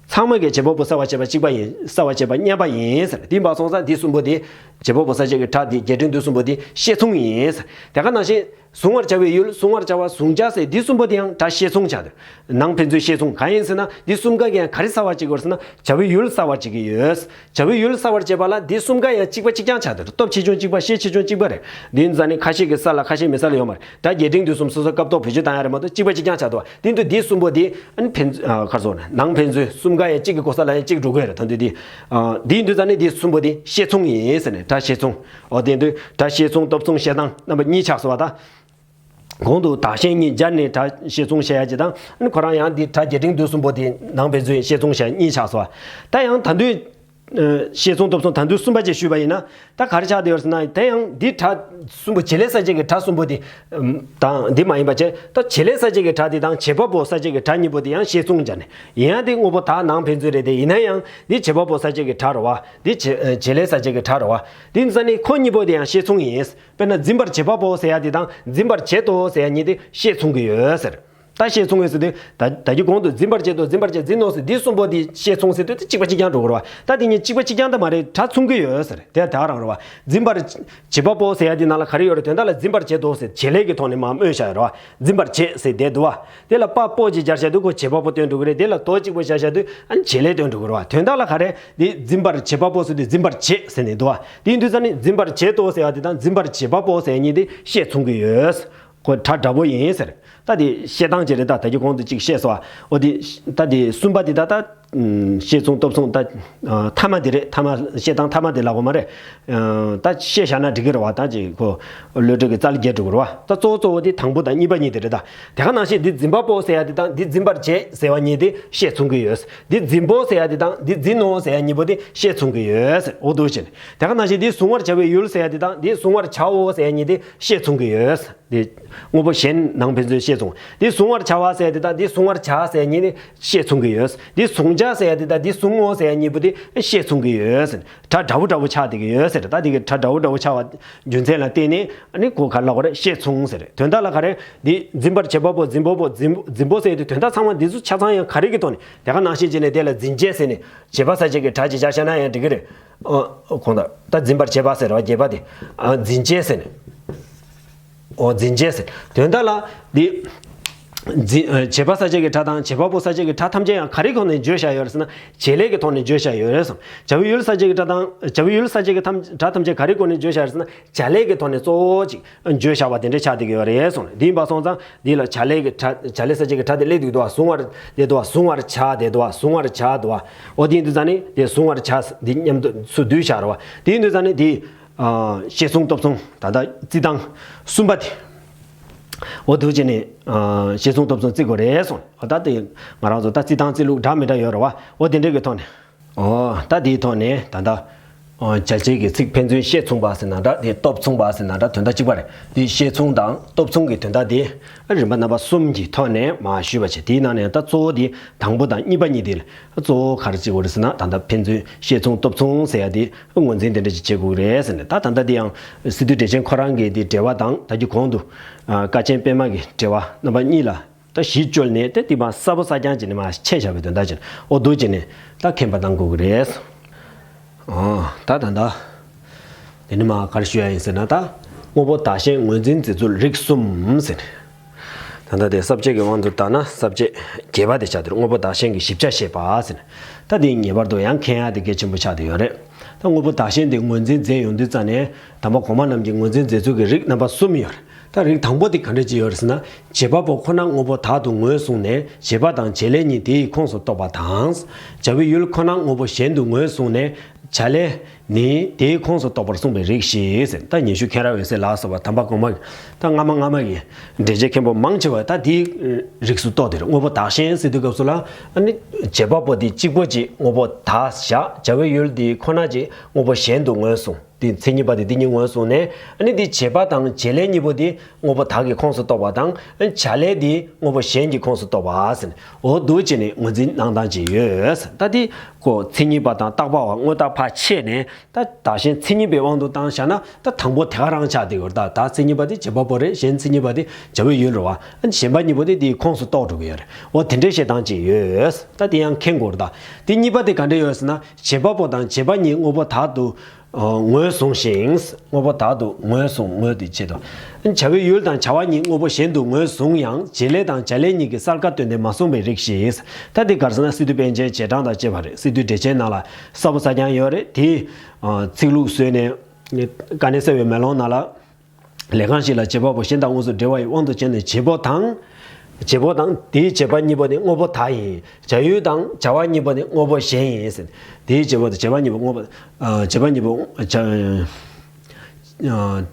ཚང་མ་གི་བྱེད་པ་པོ་བསལ་བར་བྱེད་པ་གཅིག་པ་ཡིན། བསལ་བར་བྱེད་པ་མཉམ་པ་ཡིན་ཟེར། དེ་འབའ་སོང་ཙང་འདི་གསུམ་པོ་དེ་བྱེད་པ་པོ་གསལ་བྱེད་ཀྱི་སྒྲ་དེ་རྒྱས་འབྲིང་བསྡུས་གསུམ་པོ་དེ་ཤས་མཚུངས་ཡིན་ཟེར། དེ་ག་ནང་བཞིན་གཟུང་བར་བྱ་བའི་ཡུལ། གཟུང་བར་བྱ་བ། གཟུང་བྱ་ཟེར། འདི་གསུམ་པོ་དེ་ཡང་སྒྲ་ཤས་མཚུངས་ཆགས་འདུག་ནང་ཕན་ཚུན་ཤས་མཚུངས། གང་ཡིན་ཟེར་ན་འདི་གསུམ་ཀ་གི་ཡང་ག་རེ་བསལ་བར་བྱེད་ཀྱི་ཡོད་ཟེར་ན་བྱ་བའི་ཡུལ་བསལ་བར་བྱེད་ཀྱི་ཡོད། བྱ་བའི་ཡུལ་བསལ་བར་བྱེད་པ་ལ་འདི་གསུམ་ཀ་ཡང་གཅིག་པ་གཅིག་རྐྱང་ཆགས་འདུག་སྟོབས་ཆེ་ཆུང་གཅིག་པ། ཤས་ཆེ་ཆུང་གཅིག་པ་རེད། འདི་ཡིན་ཙང་ནི་ཁ་ཤས་ཀྱི་ས་ལ་ཁ་ཤས་མི་ས་ལ་ཡོད་མ་རེད། སྒྲ་རྒྱས་འབྲིང་བསྡུས་གསུམ་སོ་སོ་སྐབས་ཐོག་བེད་སྤྱོད་བཏང་ཡ་རེད་མ་གཏོགས་གཅིག་པ་གཅིག་རྐྱང་ཆགས་འདུག་བ། དེ་འདུག་འདི་གསུམ་པོ་དེ་ཨ་ནི་ཕན་ཚུན་ཨ་ག་རེ་ཟེར་ན་ནང་ཕན་ཚུན་གསུམ་ཀ་ཡང་གཅིག་གི་གོ་ས་ལ་ཡང་གཅིག་འགྲོ་གི་ཡོད་རེད། ད་འདི་འདི་ཨ་འདི་ཡིན་དུས་ཙང་ནི་འདི་གསུམ་པོ་དེ་ཤས་མཚུངས་ཡིན་ཟེར་ནས་སྒྲ་ཤས་མཚུངས། འོ་དེ་འདུག་སྒྲ་ཤས་མཚུངས་སྟོབས་མཚུངས་བཤད་སྟངས་རྣམ་པ་གཉིས་ཆགས་སོང་བ་ད། གོང་དུ་བདག་གཞན་གཉིས་སྦྱར་ནས་སྒྲ་ཤས་མཚུངས་བཤད་ཡ་གཅིག་དང་། ཨ་ནི་ཁོ་རང་ཡང་འདི་སྒྲ་རྒྱས་འབྲིང་བསྡུས་གསུམ་པོ་དེ་ནང་ཕན་ཚུན་ཤས་མཚུངས་བཤད་གཉིས་ཆགས་སོང་བ། ད་ཡང་ད་འདུག་ཨ་ཤས་མཚུངས་སྟོབས་མཚུངས་ད་འདུག་གསུམ་པ་ཅིག་ཞུས་པ་ཡིན་ན། ད་ག་རེ་ཆགས་བསྡད་ཡོད་ཟེར་ན། ད་ཡང་འདི་སྒྲ་གསུམ་པོ་བྱེད་ལས་གསལ་བྱེད་ཀྱི་སྒྲ་གསུམ་པོ་དེ་དང་འདི་མ་ཡིན་པ་བྱས། ད་བྱེད་ལས་གསལ་བྱེད་ཀྱི་སྒྲ་དེ་དང་བྱེད་པ་པོ་གསལ་བྱེད་ཀྱི་སྒྲ་གཉིས་པོ་དེ་ཡང་ཤས་མཚུངས་སྦྱར་ནས། ཡིན་ཡང་དེ་དངོས་པོ་བདག་ནང་ཕན་ཚུན་རེད་དེ། ཡིན་ན་ཡང་འདི་བྱེད་པ་པོ་གསལ་བྱེད་ཀྱི་སྒྲ་རེད་བ། འདི་བྱེད་བྱེད་ལས་གསལ་བྱེད་ཀྱི་སྒྲ་རེད་བ། དེ་ཡིན་ཙང་ནི་ཁོ་གཉིས་པོ་དེ་ཡང་ཤས་མཚུངས་ཡིན། དཔེར་ན་འཛིན་པར་བྱེད་པ་པོ་ཟེར་ཡ་དེ་དང་འཛིན་པར་བྱེད་དོ་ཟེར་ཡ་གཉིས་དེ་ཤས་མཚུངས་ཀྱི་ཡོད་ཟེར། ད་ཤས་མཚུངས་ཡོད་ཟེར་དུས་ད་ད་གི་གོང་དུ་འཛིན་པར་བྱེད་དོ། འཛིན་པར་བྱེད། འཛིན་ནོ་ཟེར། འདི་གསུམ་པོ་འདི་ཤས་མཚུངས་ཟེར་དུས་དེ་གཅིག་པ་གཅིག་རྐྱང་འགྲོ་གི་རེད་བ། ད་དེ་གཉིས་གཅིག་པ་གཅིག་རྐྱང་ད་མ་རེད། སྒྲ་མཚུངས་ཀྱི་ཡོད་ཟེར། དེ་ད་རང་རེད་བ། འཛིན་པར་བྱེད་པ་པོ་ཟེར་ཡ་དེ་ནང་ལ་ག་རེ་ཡོད་རེད། དོན་དག་ལ་འཛིན་པར་བྱེད་དོ་ཟེར་བྱེད་ལས་ཀྱི་ཐོག་ནས་མར་སྨོས་བཞག་ཡོད་རེད་བ། འཛིན་པར་བྱེད་ཟེར་བསྡད་འདུག་བ། དེ་ལ་པ་པོ་ཅིག་སྦྱར་བཞག་དུས་ཁོ་བྱེད་པ་པོ་སྟོན་འགྲོ་གི་རེད། དེ་ལ་དོ་གཅིག་པོ་སྦྱར་བཞག་དུས་ཨ་ནི་བྱེད་ལས་སྟོན་འགྲོ་གི་རེད་བ། དོན་དག་ལ་ག་རེ་འདི་འཛིན་པར་བྱེད་པ་པོ་ཟེར་དུས་འཛིན་པར་བྱེད་ཟེར་ནས་འདུག་བ། དེ་ཡིན་དུས་ཙང་ནི་འཛིན་པར་བྱེད་དོ་ཟེར་ཡ་དེ་དང་འཛིན་པར་བྱེད་པ་པོ་ཟེར་ཡ་གཉིས་དེ་ཤས་མཚུངས་ཀྱི་ཡོད། ཁོ་སྒྲ་འདྲ་པོ་ཡིན་ཟེར། ད་དེ་བཤད་སྟངས་ཅིག་རེད། ད་ད་གི་གོང་དུ་གཅིག་བཤད་སོང་བ། འོ་དེ་ད་དེ་གསུམ་པ་དེ་ད་ད་ཤས་མཚུངས་སྟོབས་མཚུངས་ད་མཐའ་མ་དེ་རེད། མཐའ་མ་བཤད་སྟངས་མཐའ་མ་དེ་ལབ་དགོས་མ་རེད། ད་བཤད་བཞག་ན་འགྲིག་གི་རེད་བ། ད་ཅིག་ཁོ་བློ་གྲོས་ཀྱི་རྩལ་རྒྱས་འགྲོ་གི་རེད་བ། ད་གཙོ་བོ་གཙོ་བོ་དེ་དང་པོ་དང་གཉིས་པ་གཉིས་དེ་རེད། ད་དེ་ག་ནང་བཞིན་འདི་འཛིན་པ་པོ་ཟེར་ཡ་དེ་དང་འདི་འཛིན་པར་བྱེད་ཟེར་བ་གཉིས་དེ་ཤས་མཚུངས་ཀྱི་ཡོད། འདི་འཛིན་པོ་ཟེར་ཡ་དེ་དང་འདི་འཛིན་ནོ་ཟེར་ཡ་གཉིས་པོ་དེ་ཤས་མཚུངས་ཀྱི་ཡོད། འོ་འདུག་བྱས་ནས་དེ་ག་ནང་བཞིན་འདི་གཟུང་བར་བྱ་བའི་ཡུལ་ཟེར་ཡ་དེ་དང་འདི་གཟུང་བར་བྱའོ་ཟེར་ཡ་གཉིས་དེ་ཤས་མཚུངས་ཀྱི་ཡོད། འདི་དངོས་པོ་གཞན་ནང་ཕན་ཚུན་ཤས་མཚུངས། འདི་གཟུང་བར་བྱ་བ་ཟེར་ཡ་དེ་དང་འདི་གཟུང་བར་བྱ་ཟེར་ཡ་གཉིས་དེ་ཤས་མཚུངས་ཀྱི་ཡོད། འདི་གཟུང་བྱ་ཟེར་ཡ་དེ་དང་འདི་གཟུང་ངོ་ཟེར་ཡ་གཉིས་པོ་དེ་ཤས་མཚུངས་ཀྱི་ཡོད། སྒྲ་འདྲ་བོ་འདྲ་བོ་ཆགས་བསྡད་ཀྱི་ཡོད་ཟེར། ད་དེ་གི་སྒྲ་འདྲ་བོ་འདྲ་བོ་ཆགས་པ་རྒྱུ་མཚན་ལ་བརྟེན་ནས་ཨ་ནི་གོ་ག་ལ་གོ་རེ་ཤས་མཚུངས་ཟེར། དོན་དག་ལ་ག་རེ་འདི་འཛིན་པར་བྱེད་པ་པོ་འཛིན་པོ་པོ་འཛིན་འཛིན་པོ་ཟེར་དུས་དོན་དག་ཚང་མ་འདི་ཚོ་ཆ་ཚང་ཡང་ག་རེ་གི་ཐོག་ནས་དེ་ག་ནང་བཞིན་བྱས་ནས་དེ་ལ་འཛིན་བྱེད་ཟེར་ནས་བྱེད་པ་གསལ་བྱེད་ཀྱི་སྒྲ་ཅིག་བྱ་བྱས་ན་ཡང་འགྲིག་གི་རེད། ཨ་གོང་དག་ད་འཛིན་པར་བྱེད་པ་ཟེར་བ་རྒྱས་པ་དེ་ཨ་འཛིན་བྱེད་ཟེར་ནས། ཨོ་འཛིན་བྱེད་ཟེར། དོན་དག་ལ་འདི་འཛིན་ཨ་བྱེད་པ་གསལ་བྱེད་ཀྱི་སྒྲ་དང་བྱེད་པ་པོ་གསལ་བྱེད་ཀྱི་སྒྲ་ཐམས་ཅད་ཡང་ག་རེའི་སྒོ་ནས་བརྗོད་བཞག་ཡོད་རེད་ཟེར་ན་བྱེད་ལས་ཀྱི་ཐོག་ནས་བརྗོད་བཞག་ཡོད་རེད་གསུངས། བྱ་བའི་ཡུལ་གསལ་བྱེད་ཀྱི་སྒྲ་དང་བྱ་བའི་ཡུལ་གསལ་བྱེད་ཀྱི་ཐམས་སྒྲ་ཐམས་ཅད་ག་རེའི་སྒོ་ནས་བརྗོད་བཞག་ཡོད་རེད་ཟེར་ན་བྱ་ལས་ཀྱི་ཐོག་ནས་གཙོ་བོ་ཅིག་བརྗོད་བཞག་པ་དེ་འདྲ་ཆགས་བསྡད་ཀྱི་ཡོད་རེད་གསུངས། འདི་ཡིན་པ་སོང་ཙང་འདི་ལ་བྱ་ལས་ཀྱི་སྒྲ་བྱ་ལས་གསལ་བྱེད་ཀྱི་སྒྲ་དེ་སླེབས་འདུག་འདུག་བ། གཟུང་བར་དེ་འདུག་བ། གཟུང་བར་བྱ་དེ་འདུག་བ། གཟུང་བར་བྱ་འདུག་བ། ཨོ་དེ་ཡིན་དུས་ཙང་ནི་དེ་གཟུང་བར་བྱ་འདི་མཉམ་དུ་ཚུར་བསྡུས་བཞག་རེད་བ། དེ་ཡིན་དུས་ཙང་ནི་དེ། ཨ་ཤས་མཚུངས་སྟོབས་མཚུངས་ད་ལྟ་རྩིས་སྟངས་གསུམ་པ་དེ། འོ་འདུག་བྱས་ནས་ཨ་ཤས་མཚུངས་སྟོབས་མཚུངས་བརྩི་དགོས་རེད་གསུངས། འོ་ད་དེ་ང་རང་ཚོ་ད་རྩིས་སྟངས་བརྩི་ལུགས་འདྲ་མི་འདྲ་ཡོད་རེད་བ། འོ་དེ་འདྲའི་གི་ཐོག་ནས། ཨོ་ད་དེའི་ཐོག་ནས་ད་ལྟ་ཨོ་བྱ་བྱེད་ཀྱི་ཚིག་ཕན་ཚུན་ཤས་མཚུངས་པ་ཟེར་ན་འདྲ་དེ་སྟོབས་མཚུངས་པ་ཟེར་ན་འདྲ་དོན་དག་གཅིག་པ་རེད། དེ་ཤས་མཚུངས་དང་སྟོབས་མཚུངས་ཀྱི་དོན་དག་དེ་རིམ་པ་རྣམ་པ་གསུམ་གྱི་ཐོག་ནས་མར་ཞུས་པ་བྱས། དེའི་ནང་ནས་ད་གཙོ་བོ་དེ་དང་པོ་དང་གཉིས་པ་གཉིས་དེ་ལ་གཙོ་བོ་ག་རེ་བརྩི་དགོས་རེད་ཟེར་ན་ད་ལྟ་ཕན་ཚུན་ཤས་མཚུངས་སྟོབས་མཚུངས་ཟེར་ཡ་དེ། ངོས་འཛིན་དེ་འདྲ་ཅིག་བྱེད་དགོས་རེད་ཟེར་ནས། ད་ད་ལྟ་དེ་ཡང་སི་ཏུ་འགྲེལ་ཆེན་ཁོ་རང་གི་དེ་འགྲེལ་པ་དང་ད་རྒྱུ་གོང་དུ་ཨ་དཀའ་ཆེན་པད་མ་གི་འགྲེལ་པ་རྣམ་པ་གཉིས་ལ་ད་གཞི་བཅོལ་ནས་དེ་དེ་མ་གསལ་པོ་གསལ་རྐྱང་བྱས་ནས་མ་འཆད་བཞག་པའི་དོན་དག་ཅིག་འོ་འདུག་བྱས་ནས་ད་མཁྱེན་པ་གནང་དགོས་ཀྱི་རེད། ཨོ་ད་ད་ད་དེ་ནི་མ་ག་རེ་ཞུ་ཡ་ཡིན་ཟེར་ན་ད་དངོས་པོ་བདག་གཞན་ངོས་འཛིན་མཛད་ཚུལ་རིགས་གསུམ་ཟེར་ནས། ད་ལྟ་དེ་ས་བཅད་ཀྱི་དབང་དུ་བཏང་ན་ས་བཅད་བརྒྱད་པ་དེ་ཆགས་དེར་དངོས་པོ་བདག་གཞན་གྱི་ཞིབ་ཆ་བཤད་པ་ཟེར། ད་དེ་ངེས་པར་དུ་ཡང་མཁྱེན་ཡ་དེ་གལ་ཆེན་པོ་ཆགས་བསྡད་ཡོད་རེད། ད་དངོས་པོ་བདག་གཞན་དེ་ངོས་འཛིན་མཛད་ཡོང་དུས་ཙང་ནས་དམ་པ་གོང་མ་རྣམས་ཀྱིས་ངོས་འཛིན་མཛད་ཚུལ་གྱི་རིགས་རྣམ་པ་གསུམ་ཡོད་རེད། ད་རིགས་དང་པོ་དེ་ག་འདྲ་ཅིག་ཡོད་རེད་ཟེར་ན། བྱེད་པ་པོ་ཁོ་ན་དངོས་པོ་བདག་ཏུ་ངོས་བཟུང་ནས་བྱེད་པ་དང་བྱེད་ལས་གཉིས་དེ་ཡི་ཁོངས་སུ་གཏོགས་པ་དང་། བྱ་བའི་ཡུལ་ཁོ་ན་དངོས་པོ་གཞན་དུ་ངོས་བཟུང་ནས། བྱ་ལས་ནི་དེའི་ཁོངས་སུ་གཏོགས་པར་གསུངས་པའི་རིགས་ཤིག་ཟེར། ད་ཉན་ཤུལ་མཁྱེན་རབ་འོད་གསལ་ལགས་སོགས་པ་དམ་པ་གོང་མ་ད་སྔ་མ་སྔ་མ་ཡི་འགྲེལ་བྱེད་མཁན་པོ་མང་ཆེ་བ་ད་དེའི་རིགས་སུ་གཏོགས་ཏེ་རེད། དངོས་པོ་བདག་གཞན་ཟེར་དུས་སྐབས་སུ་ལ་ཨ་ནི་བྱེད་པ་པོ་དེ་གཅིག་པོ་གཅིག་དངོས་པོ་བདག་བཞག་བྱ་བའི་ཡུལ་དེ་ཁོ་ན་གཅིག་དངོས་པོ་གཞན་དུ་ངོས་བཟུང་། དེ་མཚན་ཉིད་པ་དེ་དེ་གཉིས་ངོས་བཟུང་ནས་ཨ་ནི་དེ་བྱེད་པ་དང་བྱེད་ལས་གཉིས་པོ་དེ་དངོས་པོ་བདག་གི་ཁོངས་སུ་གཏོགས་པ་དང་བྱ་ལས་དེ་དངོས་པོ་གཞན་གྱི་ཁོངས་སུ་གཏོགས་པ་ཟེར་ནས་འོ་འདུག་བྱས་ནས་ངོས་འཛིན་གནང་སྟངས་ཅིག་ཡོད། ད་དེ་ཁོ་མཚན་ཉིད་པ་དང་བཏགས་པ་བ་དངོས་བཏགས་ཕར་ཕྱེ་ནས་ ད་བདག་གཞན་མཚན་ཉིད་པའི་དབང་དུ་བཏང་བཞག་ན་ད་དང་པོ་དེ་ག་རང་ཆགས་བསྡད་ཡོད་རེད། ད་ད་མཚན་ཉིད་པ་དེ་བྱེད་པ་པོ་རེད། གཞན་མཚན་ཉིད་པ་དེ་བྱ་བའི་ཡུལ་རེད་བ། ཨ་ནི་གཞན་པ་གཉིས་པོ་དེ་དེའི་ཁོངས་སུ་གཏོགས་འགྲོ་གི་ཡོད་རེད། འོ་དེ་འདྲའི་བཤད་སྟངས་ཅིག་ཡོད། ད་དེ་ཡང་མཁྱེན་དགོས་རེད། ད་དེ་གཉིས་པ་དེ་ག་འདྲ་ཡོད་ཟེར་ན། བྱེད་པ་པོ་དང་བྱེད་པ་གཉིས་དངོས་པོ་དག་ཏུ་ངོས་བཟུང་ཞིང་། དངོས་པོ་དག་ཏུ་ངོས་བཟུང་། ངོས་དེ་ཆེད་དུ། བྱ་བའི་ཡུལ་དང་བྱ་བ་གཉིས་དངོས་པོ་གཞན་དུ་ངོས་བཟུང་ཡང་བྱེད་ལས་དང་བྱ་ལས་གཉིས་ཀྱི་གསལ་ཁ་བཏོན་ཏེ་མ་གསུངས་པའི་རིགས་ཤིག། ད་འདི་ག་རེ་ཟེར་ན་སི་ཏུ་པཎ་ཆེན་རྗེས་འབྲང་དང་བཅས་པ་རེད། སི་ཏུ་འགྲེལ་ཆེན་ནང་ལ་ས་བོན་ས་རྐྱང་ཡོད་རེད། དེའི་ཚིག་ལྷུག་བཟོས་ནས་དཀའ་གནད་གསལ་བའི་མེ་ལོང་ནང་ལ། ལས་གང་ཞིག་ལ་བྱེད་པ་པོ་གཞན་དང་དངོས་སུ་འབྲེལ་བ་ཡི་དབང་དུ་བྱས་ནས་བྱེད་པོ་དང་། བྱེད་པོ་དང་དེའི་བྱེད་པ་གཉིས་པོ་ནི་དངོས་པོ་དག་ཡིན། བྱ་ཡུལ་དང་བྱ་བ་གཉིས་པོ་ནི་དངོས་པོ་གཞན་ཡིན་ཟེར། དེའི་བྱེད་པོ་དང་བྱེད་པ་གཉིས་པོ་དངོས་པོ། ཨ། བྱེད་པ་གཉིས་པོ། བྱ། ཨ།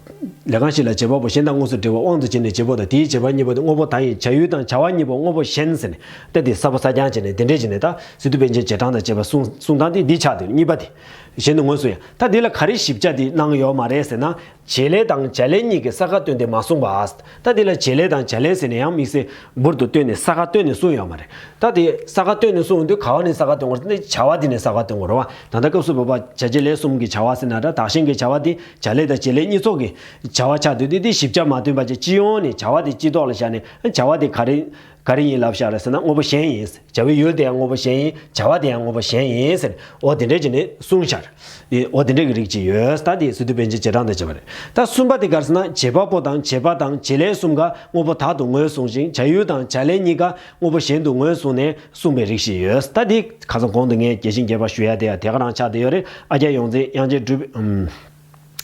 ལས་གང་ཞིག་ལ་བྱེད་པ་པོ་གཞན་དང་དངོས་སུ་འབྲེལ་བའི་དབང་དུ་བྱས་ནས་བྱེད་པོ་དང་དེའི་བྱེད་པ་གཉིས་པོ་ནི་དངོས་པོ་དག་ཡིན། བྱ་ཡུལ་དང་བྱ་བ་གཉིས་པོ་དངོས་པོ་གཞན་ཟེར་ནས་ད་དེ་ས་བོན་ས་རྐྱང་བྱས་ནས་དེ་འདྲས་བྱས་ནས་ད་སི་ཏུ་པཎ་ཆེན་རྗེས་འབྲང་དང་བཅས་པ་གསུང་གསུང་སྟངས་དེ་འདི་ཆགས་འདུག་གཉིས་པ་དེ། གཞན་དུ་ངོས་བཟུང་ཡང་། ད་འདི་ལ་ག་རེ་ཞིབ་ཆ་དེ་གནང་ཡོད་མ་རེད་ཟེར་ན། བྱེད་ལས་དང་བྱ་ལས་གཉིས་ཀྱི་གསལ་ཁ་བཏོན་ཏེ་མ་གསུངས་པ། ད་འདི་ལ་བྱེད་ལས་དང་བྱ་ལས་ཟེར་ནས་ཡང་དམིགས་བསལ་འབུར་དུ་བཏོན་ནས་གསལ་ཁ་བཏོན་ནས་གསུངས་ཡོད་མ་རེད། ད་དེ་གསལ་ཁ་བཏོན་ནས་གསུངས་དུས་ག་བ་ནས་གསལ་ཁ་བཏོན་དགོས་རེད། བྱ་བ་འདི་ནས་གསལ་ཁ་བཏོན་དགོས་རེད་བ། ད་ལྟ་སྐབས་སུ་བབ་པ་བྱ་བྱེད་ལས་གསུམ་གྱི་བྱ་བ་ཟེར་ན་འདྲ། བདག་གཞན་གྱི་བྱ་བ་འདི་བྱ་ལས་དང་བྱེད་ལས་གཉིས་ཚོགས་ཀྱི་བྱ་བ་ཆགས་དུས་དེ་འདི་ཞིབ་ཆ་མ་བཏོན་པ་བྱས་སྤྱི་ཡོངས་ནས་བྱ་བ་དེ་སྤྱི་ལྡོག་ལ་བཞག་ནས་བྱ་བ་དེ་ག་རེ་ག་རེ་ཡིན་ལབ་བཞག་རེད་ཟེར་ན་དངོས་པོ་གཞན་ཡིན། བྱ་བའི་ཡུལ་དེ་ཡང་དངོས་པོ་གཞན་ཡིན། བྱ་བ་དེ་ཡང་དངོས་པོ་གཞན་ཡིན་ཟེར། འོ་དེ་འདྲས་བྱས་ནས་གསུངས་བཞག་འོ་དེ་འདྲས་ཀྱི་རིགས་ཅིག་ཡོད། ད་དེ་སི་ཏུ་པཎ་ཆེན་རྗེས་འབྲང་དང་བཅས་པ་རེད། ད་གསུམ་པ་དེ་ག་རེ་ཟེར་ན། བྱེད་པ་པོ་དང་བྱེད་པ་དང་བྱེད་ལས་གསུམ་ཀ་དངོས་པོ་དག་ཏུ་ངོས་བཟུང་ཞིང་། བྱ་ཡུལ་དང་བྱ་ལས་གཉིས་ཀ་དངོས་པོ་གཞན་དུ་ངོས་བཟུང་ནས་གསུངས་པའི་རིགས་ཤིག་ཡོད། ད་དེ་ཁ་སང་གོང་དུ་ངས་རྒྱས་ཤིང་རྒྱས་པར་ཞུ་ཡ་དེ་ཡང་དེ་ག་རང་ཆགས་བསྡད་ཡོད་རེད། ཨ་ཀྱཱ་ཡོངས་འཛིན་དབྱངས་ཅན་གྲུབ། ཨམ།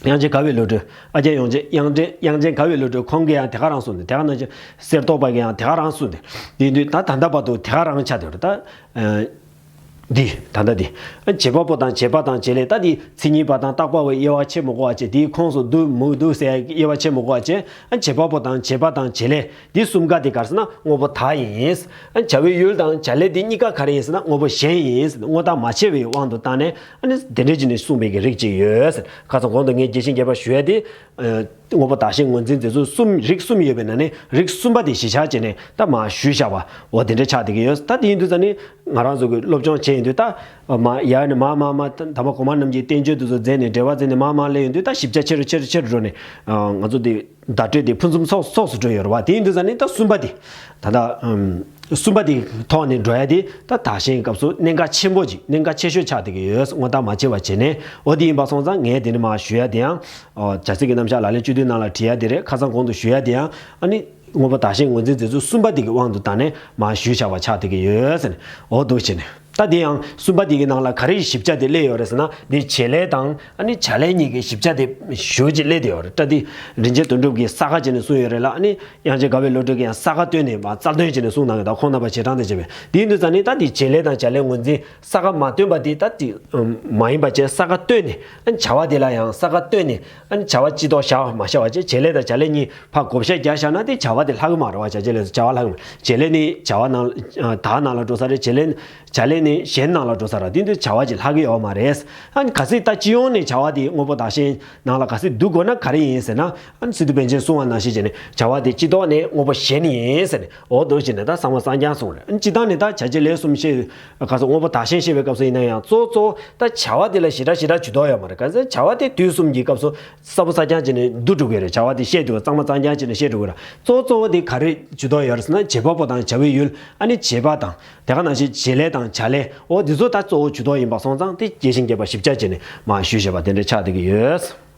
དབྱངས་ཅན་དགའ་བའི་བློ་གྲོས། ཨ་ཀྱཱ་ཡོངས་འཛིན་དབྱངས་ཅན་དབྱངས་ཅན་དགའ་བའི་བློ་གྲོས་ཁོང་གིས་ཡང་དེ་ག་རང་གསུངས་ཏེ། དེ་ག་ནང་བཞིན་གསེར་ཏོག་པ་གིས་ཡང་དེ་ག་རང་གསུངས་ཏེ། དེ་དུས་ད་ད་ལྟ་བར་དུ་དེ་ག་རང་ཆགས་བསྡད་ཡོད་རེད། ད། ཨ། འདི་ད་ལྟ་འདི། བྱེད་པ་པོ་དང་བྱེད་པ་དང་བྱེད་ལས། ད་འདི་མཚན་ཉིད་པ་དང་བཏགས་པ་པོའི་དབྱེ་བ་ཕྱེ་མི་དགོས་པ་བྱས། འདིའི་ཁོངས་སུ་འདུ་མི་འདུ་ཟེར་དབྱེ་བ་ཕྱེ་མི་དགོས་པ་བྱས། བྱེད་པ་པོ་དང་བྱེད་པ་དང་བྱེད་ལས་འདི་གསུམ་ཀ་དེ་ག་རེ་ཟེར་ན་དངོས་པོ་དག་ཡིན། བྱ་བའི་ཡུལ་དང་བྱ་ལས་འདི་གཉིས་ཀ་ག་རེ་ཡིན་ཟེར་ན་དངོས་པོ་གཞན་ཡིན། དངོས་བཏགས་མ་ཕྱེ་བའི་དབང་དུ་བཏང་ནས་ཨ་ནི་དེ་འདྲས་བྱས་ནས་གསུངས་པའི་གི་རིགས་ཅིག་ཡོད། ཁ་སང་གོང་དུ་ངས་རྒྱས་ཤིང་རྒྱས་པར་ཞུ་ཡ་དེ། དངོས་པོ་བདག་གཞན་ངོས་འཛིན་མཛད་ཚུལ་གསུམ། རིགས་གསུམ་ཡོད་པའི་ནང་ནས་རིགས་གསུམ་པ་དེ་གཞི་ཆགས་བྱས་ནས་ད་མར་ཞུས་བཞག་པ་འོ་དེ་འདྲ་ཆགས་བསྡད་ཀྱི་ཡོད། ད་དེ་ཡིན་དུས་ཙ་ནི་ང་རང་ཚོ་གི་སློབ་སྦྱོང་བྱས་ཡིན་དུས་ད་མར་ཡར་ནས་མར་མར་མར་དམ་པ་གོང་མ་རྣམས་ཀྱི་བསྟན་བཅོས་དེ་ཚོ་མཛད་ནས་འགྲེལ་པ་མཛད་ནས་མར་མར་སླེབས་ཡོང་དུས་ད་ཞིབ་ཆ་ཆེ་རུ་ཆེ་རུ་ཆེ་རུ་འགྲོ་ནས་ང་ཚོ་དེ་བརྡ་སྤྲོད་དེ་ཕུན་སུམ་ཚོགས་ཚོགས་སུ་འགྲོ་ཡོད་རེད་བ། དེ་ཡིན་དུས་ཙ་ནི་ད་གསུམ་པ་དེ་ད་ལྟ་གསུམ་པ་དེ་ཐོག་ནས་འགྲོ་ཡ་དེ་ད་བདག་གཞན་སྐབས་སུ་གནད་འགག་ཆེན་པོ་ཅིག་གནད་འགག་ཆེ་ཤོས་ཆགས་བསྡད་ཀྱི་ཡོད། དངོས་བཏགས་མ་ཕྱེ་བ་བྱས་ནས། འོ་དེ་ཡིན་པ་སོང་ཙང་ངས་དེ་ནས་མར་ཞུ་ཡ་དེ་ཡང་། ཨོ། བྱ་ཚིག་གི་རྣམ་གཞག་ལག་ལེན་བཅུ་བདུན་ནང་ལ་བྲིས་ཡ་དེ་རེད། ཁ་སང་གོང་དུ་ཞུ་ཡ་དེ་ཡང་ཨ་ནི་དངོས་པོ་བདག་གཞན་ངོས་འཛིན་མཛད་ཚུལ་གསུམ་པ་དེ་གི་དབང་དུ་བཏང་ནས་མར་ཞུས་བཞག་པ་ཆགས་བསྡད་ཀྱི་ཡོད་ཟེར་ནས། འོ་འདུག་བྱས་ནས་ད་དེ་ཡང་གསུམ་པ་དེ་གི་ནང་ལ་ག་རེ་ཞིབ་ཆ་དེ་སླེབས་ཡོད་རེད་ཟེར་ན། འདི་བྱེད་ལས་དང་ཨ་ནི་བྱ་ལས་གཉིས་ཀྱི་ཞིབ་ཆ་དེ་ཞུ་ཅིག་སླེབས་བསྡད་ཡོད་རེད། ད་འདི་རིན་ཆེན་དོན་གྲུབ་ཀྱིས་གསལ་ཁ་བྱས་ནས་གསུངས་ཡོད་རེད་ལ། ཨ་ནི་དབྱངས་ཅན་དགའ་བའི་བློ་གྲོས་ཀྱིས་ཡང་གསལ་ཁ་བཏོན་ནས་མར་རྩལ་འདོན་བྱས་ནས་གསུངས་གནང་གི། ད་ཁོང་རྣམ་པ་རྗེས་འབྲང་དང་བཅས་པས། དེ་ཡིན་དུས་ཙ་ནི་ད་འདི་བྱེད་ལས་དང་བྱ་ལས་ངོས་འཛིན་གསལ་ཁ་མ་བཏོན་པ་དེ་ད་དེ་མ་ཡིན་པ་བྱས་གསལ་ཁ་བཏོན་ནས། ཨ་ནི་བྱ་བ་དེ་ལ་ཡང་གསལ་ཁ་བཏོན་ནས། ཨ་ནི་བྱ་བ་སྤྱི་ལྡོག་བཞག་མ་བཞག་པ་བྱས། བྱེད་ལས་དང་བྱ་ལས་གཉིས་ཕར་བགོ་བཤའ་རྒྱག་བཞག་ན་དེ་བྱ་བ་དེ་ལྷག་གི་མ་རེད་བ། བྱ་བྱེད་ལས་སུ་བྱ་བ་ལྷག་གི་མ་རེད། བྱེད་ལས་ནི་བྱ་བ་ནང་བདག་ནང་ལ་འགྲོ་ས་རེད། བྱེད་ལས་བྱ་ལས་ནི་གཞན་ནང་ལ་འགྲོ་ས་རེད། དེ་དུས་བྱ་བ་ཅིག་ལྷག་གི་ཡོད་མ་རེད། ཨ་ནི་གལ་སྲིད་ད་སྤྱི་ཡོངས་ནས་བྱ་བ་དེ་དངོས་པོ་བདག་གཞན་ནང་ལ་གལ་སྲིད་བསྡུ་དགོས་ན་ག་རེ་ཡིན་ཟེར་ན། ཨ་ནི་སི་ཏུ་པཎ་ཆེན་གསུང་བ་ནང་བཞིན་བྱས་ནས་བྱ་བ་དེ་སྤྱི་ལྡོག་ནས་དངོས་པོ་གཞན་ཡིན་ཟེར་ནས། འོ་འདུག་བྱས་ནས་ད་གསང་བ་སངས་རྒྱས་གསུངས་རེད། ཨ་ནི་སྤྱི་བཏང་ནས་ད་བྱ་བྱེད་ལས་གསུམ་བཤད་ག་ཚོད་དངོས་པོ་བདག་གཞན་བཤད་པའི་སྐབས་སུ་ཡིན་ན་ཡང་གཙོ་བོ་གཙོ་བོ་ད་བྱ་བ་དེ་ལ་ཞེ་དྲག་ཞེ་དྲག་ཇུས་གཏོགས་ཡོད་མ་རེད། ག་ཚོད་བྱ་བ་དེ་དུས་གསུམ་གྱི་སྐབས་སུ་གསང་བ་སངས་རྒྱས་བྱས་ནས་བསྡུ་འགྲོ་གི་རེད། བྱ་བ་དེ་བཤད་འདུག་གསང་བ་སངས་རྒྱས་བྱས་ནས་བཤད་འགྲོ་གི་རེད། གཙོ་བོ་གཙོ་བོ་དེ་ག་རེ་ཇུས་གཏོགས་ཡོད་རེད་ཟེར་ན། བྱེད་པ་པོ་དང་བྱ་བའི་ཡུལ། ཨ་ནི་བྱེད་པ་དང་དེ་ག་ནང་བཞིན་བྱེད་ལས་དང་བྱ་ལས། འོ་འདི་ཚོ་ད་གཙོ་བོ་ཇུས་གཏོགས་ཡིན་པ་སོང་ཙང་དེ་རྒྱས་ཤིང་རྒྱས་པ་ཞིབ་ཆ་བྱས་ནས་མར་ཞུས་བཞག་པ་དེ་འདྲ་ཆགས་བསྡད་ཀྱི་ཡོད།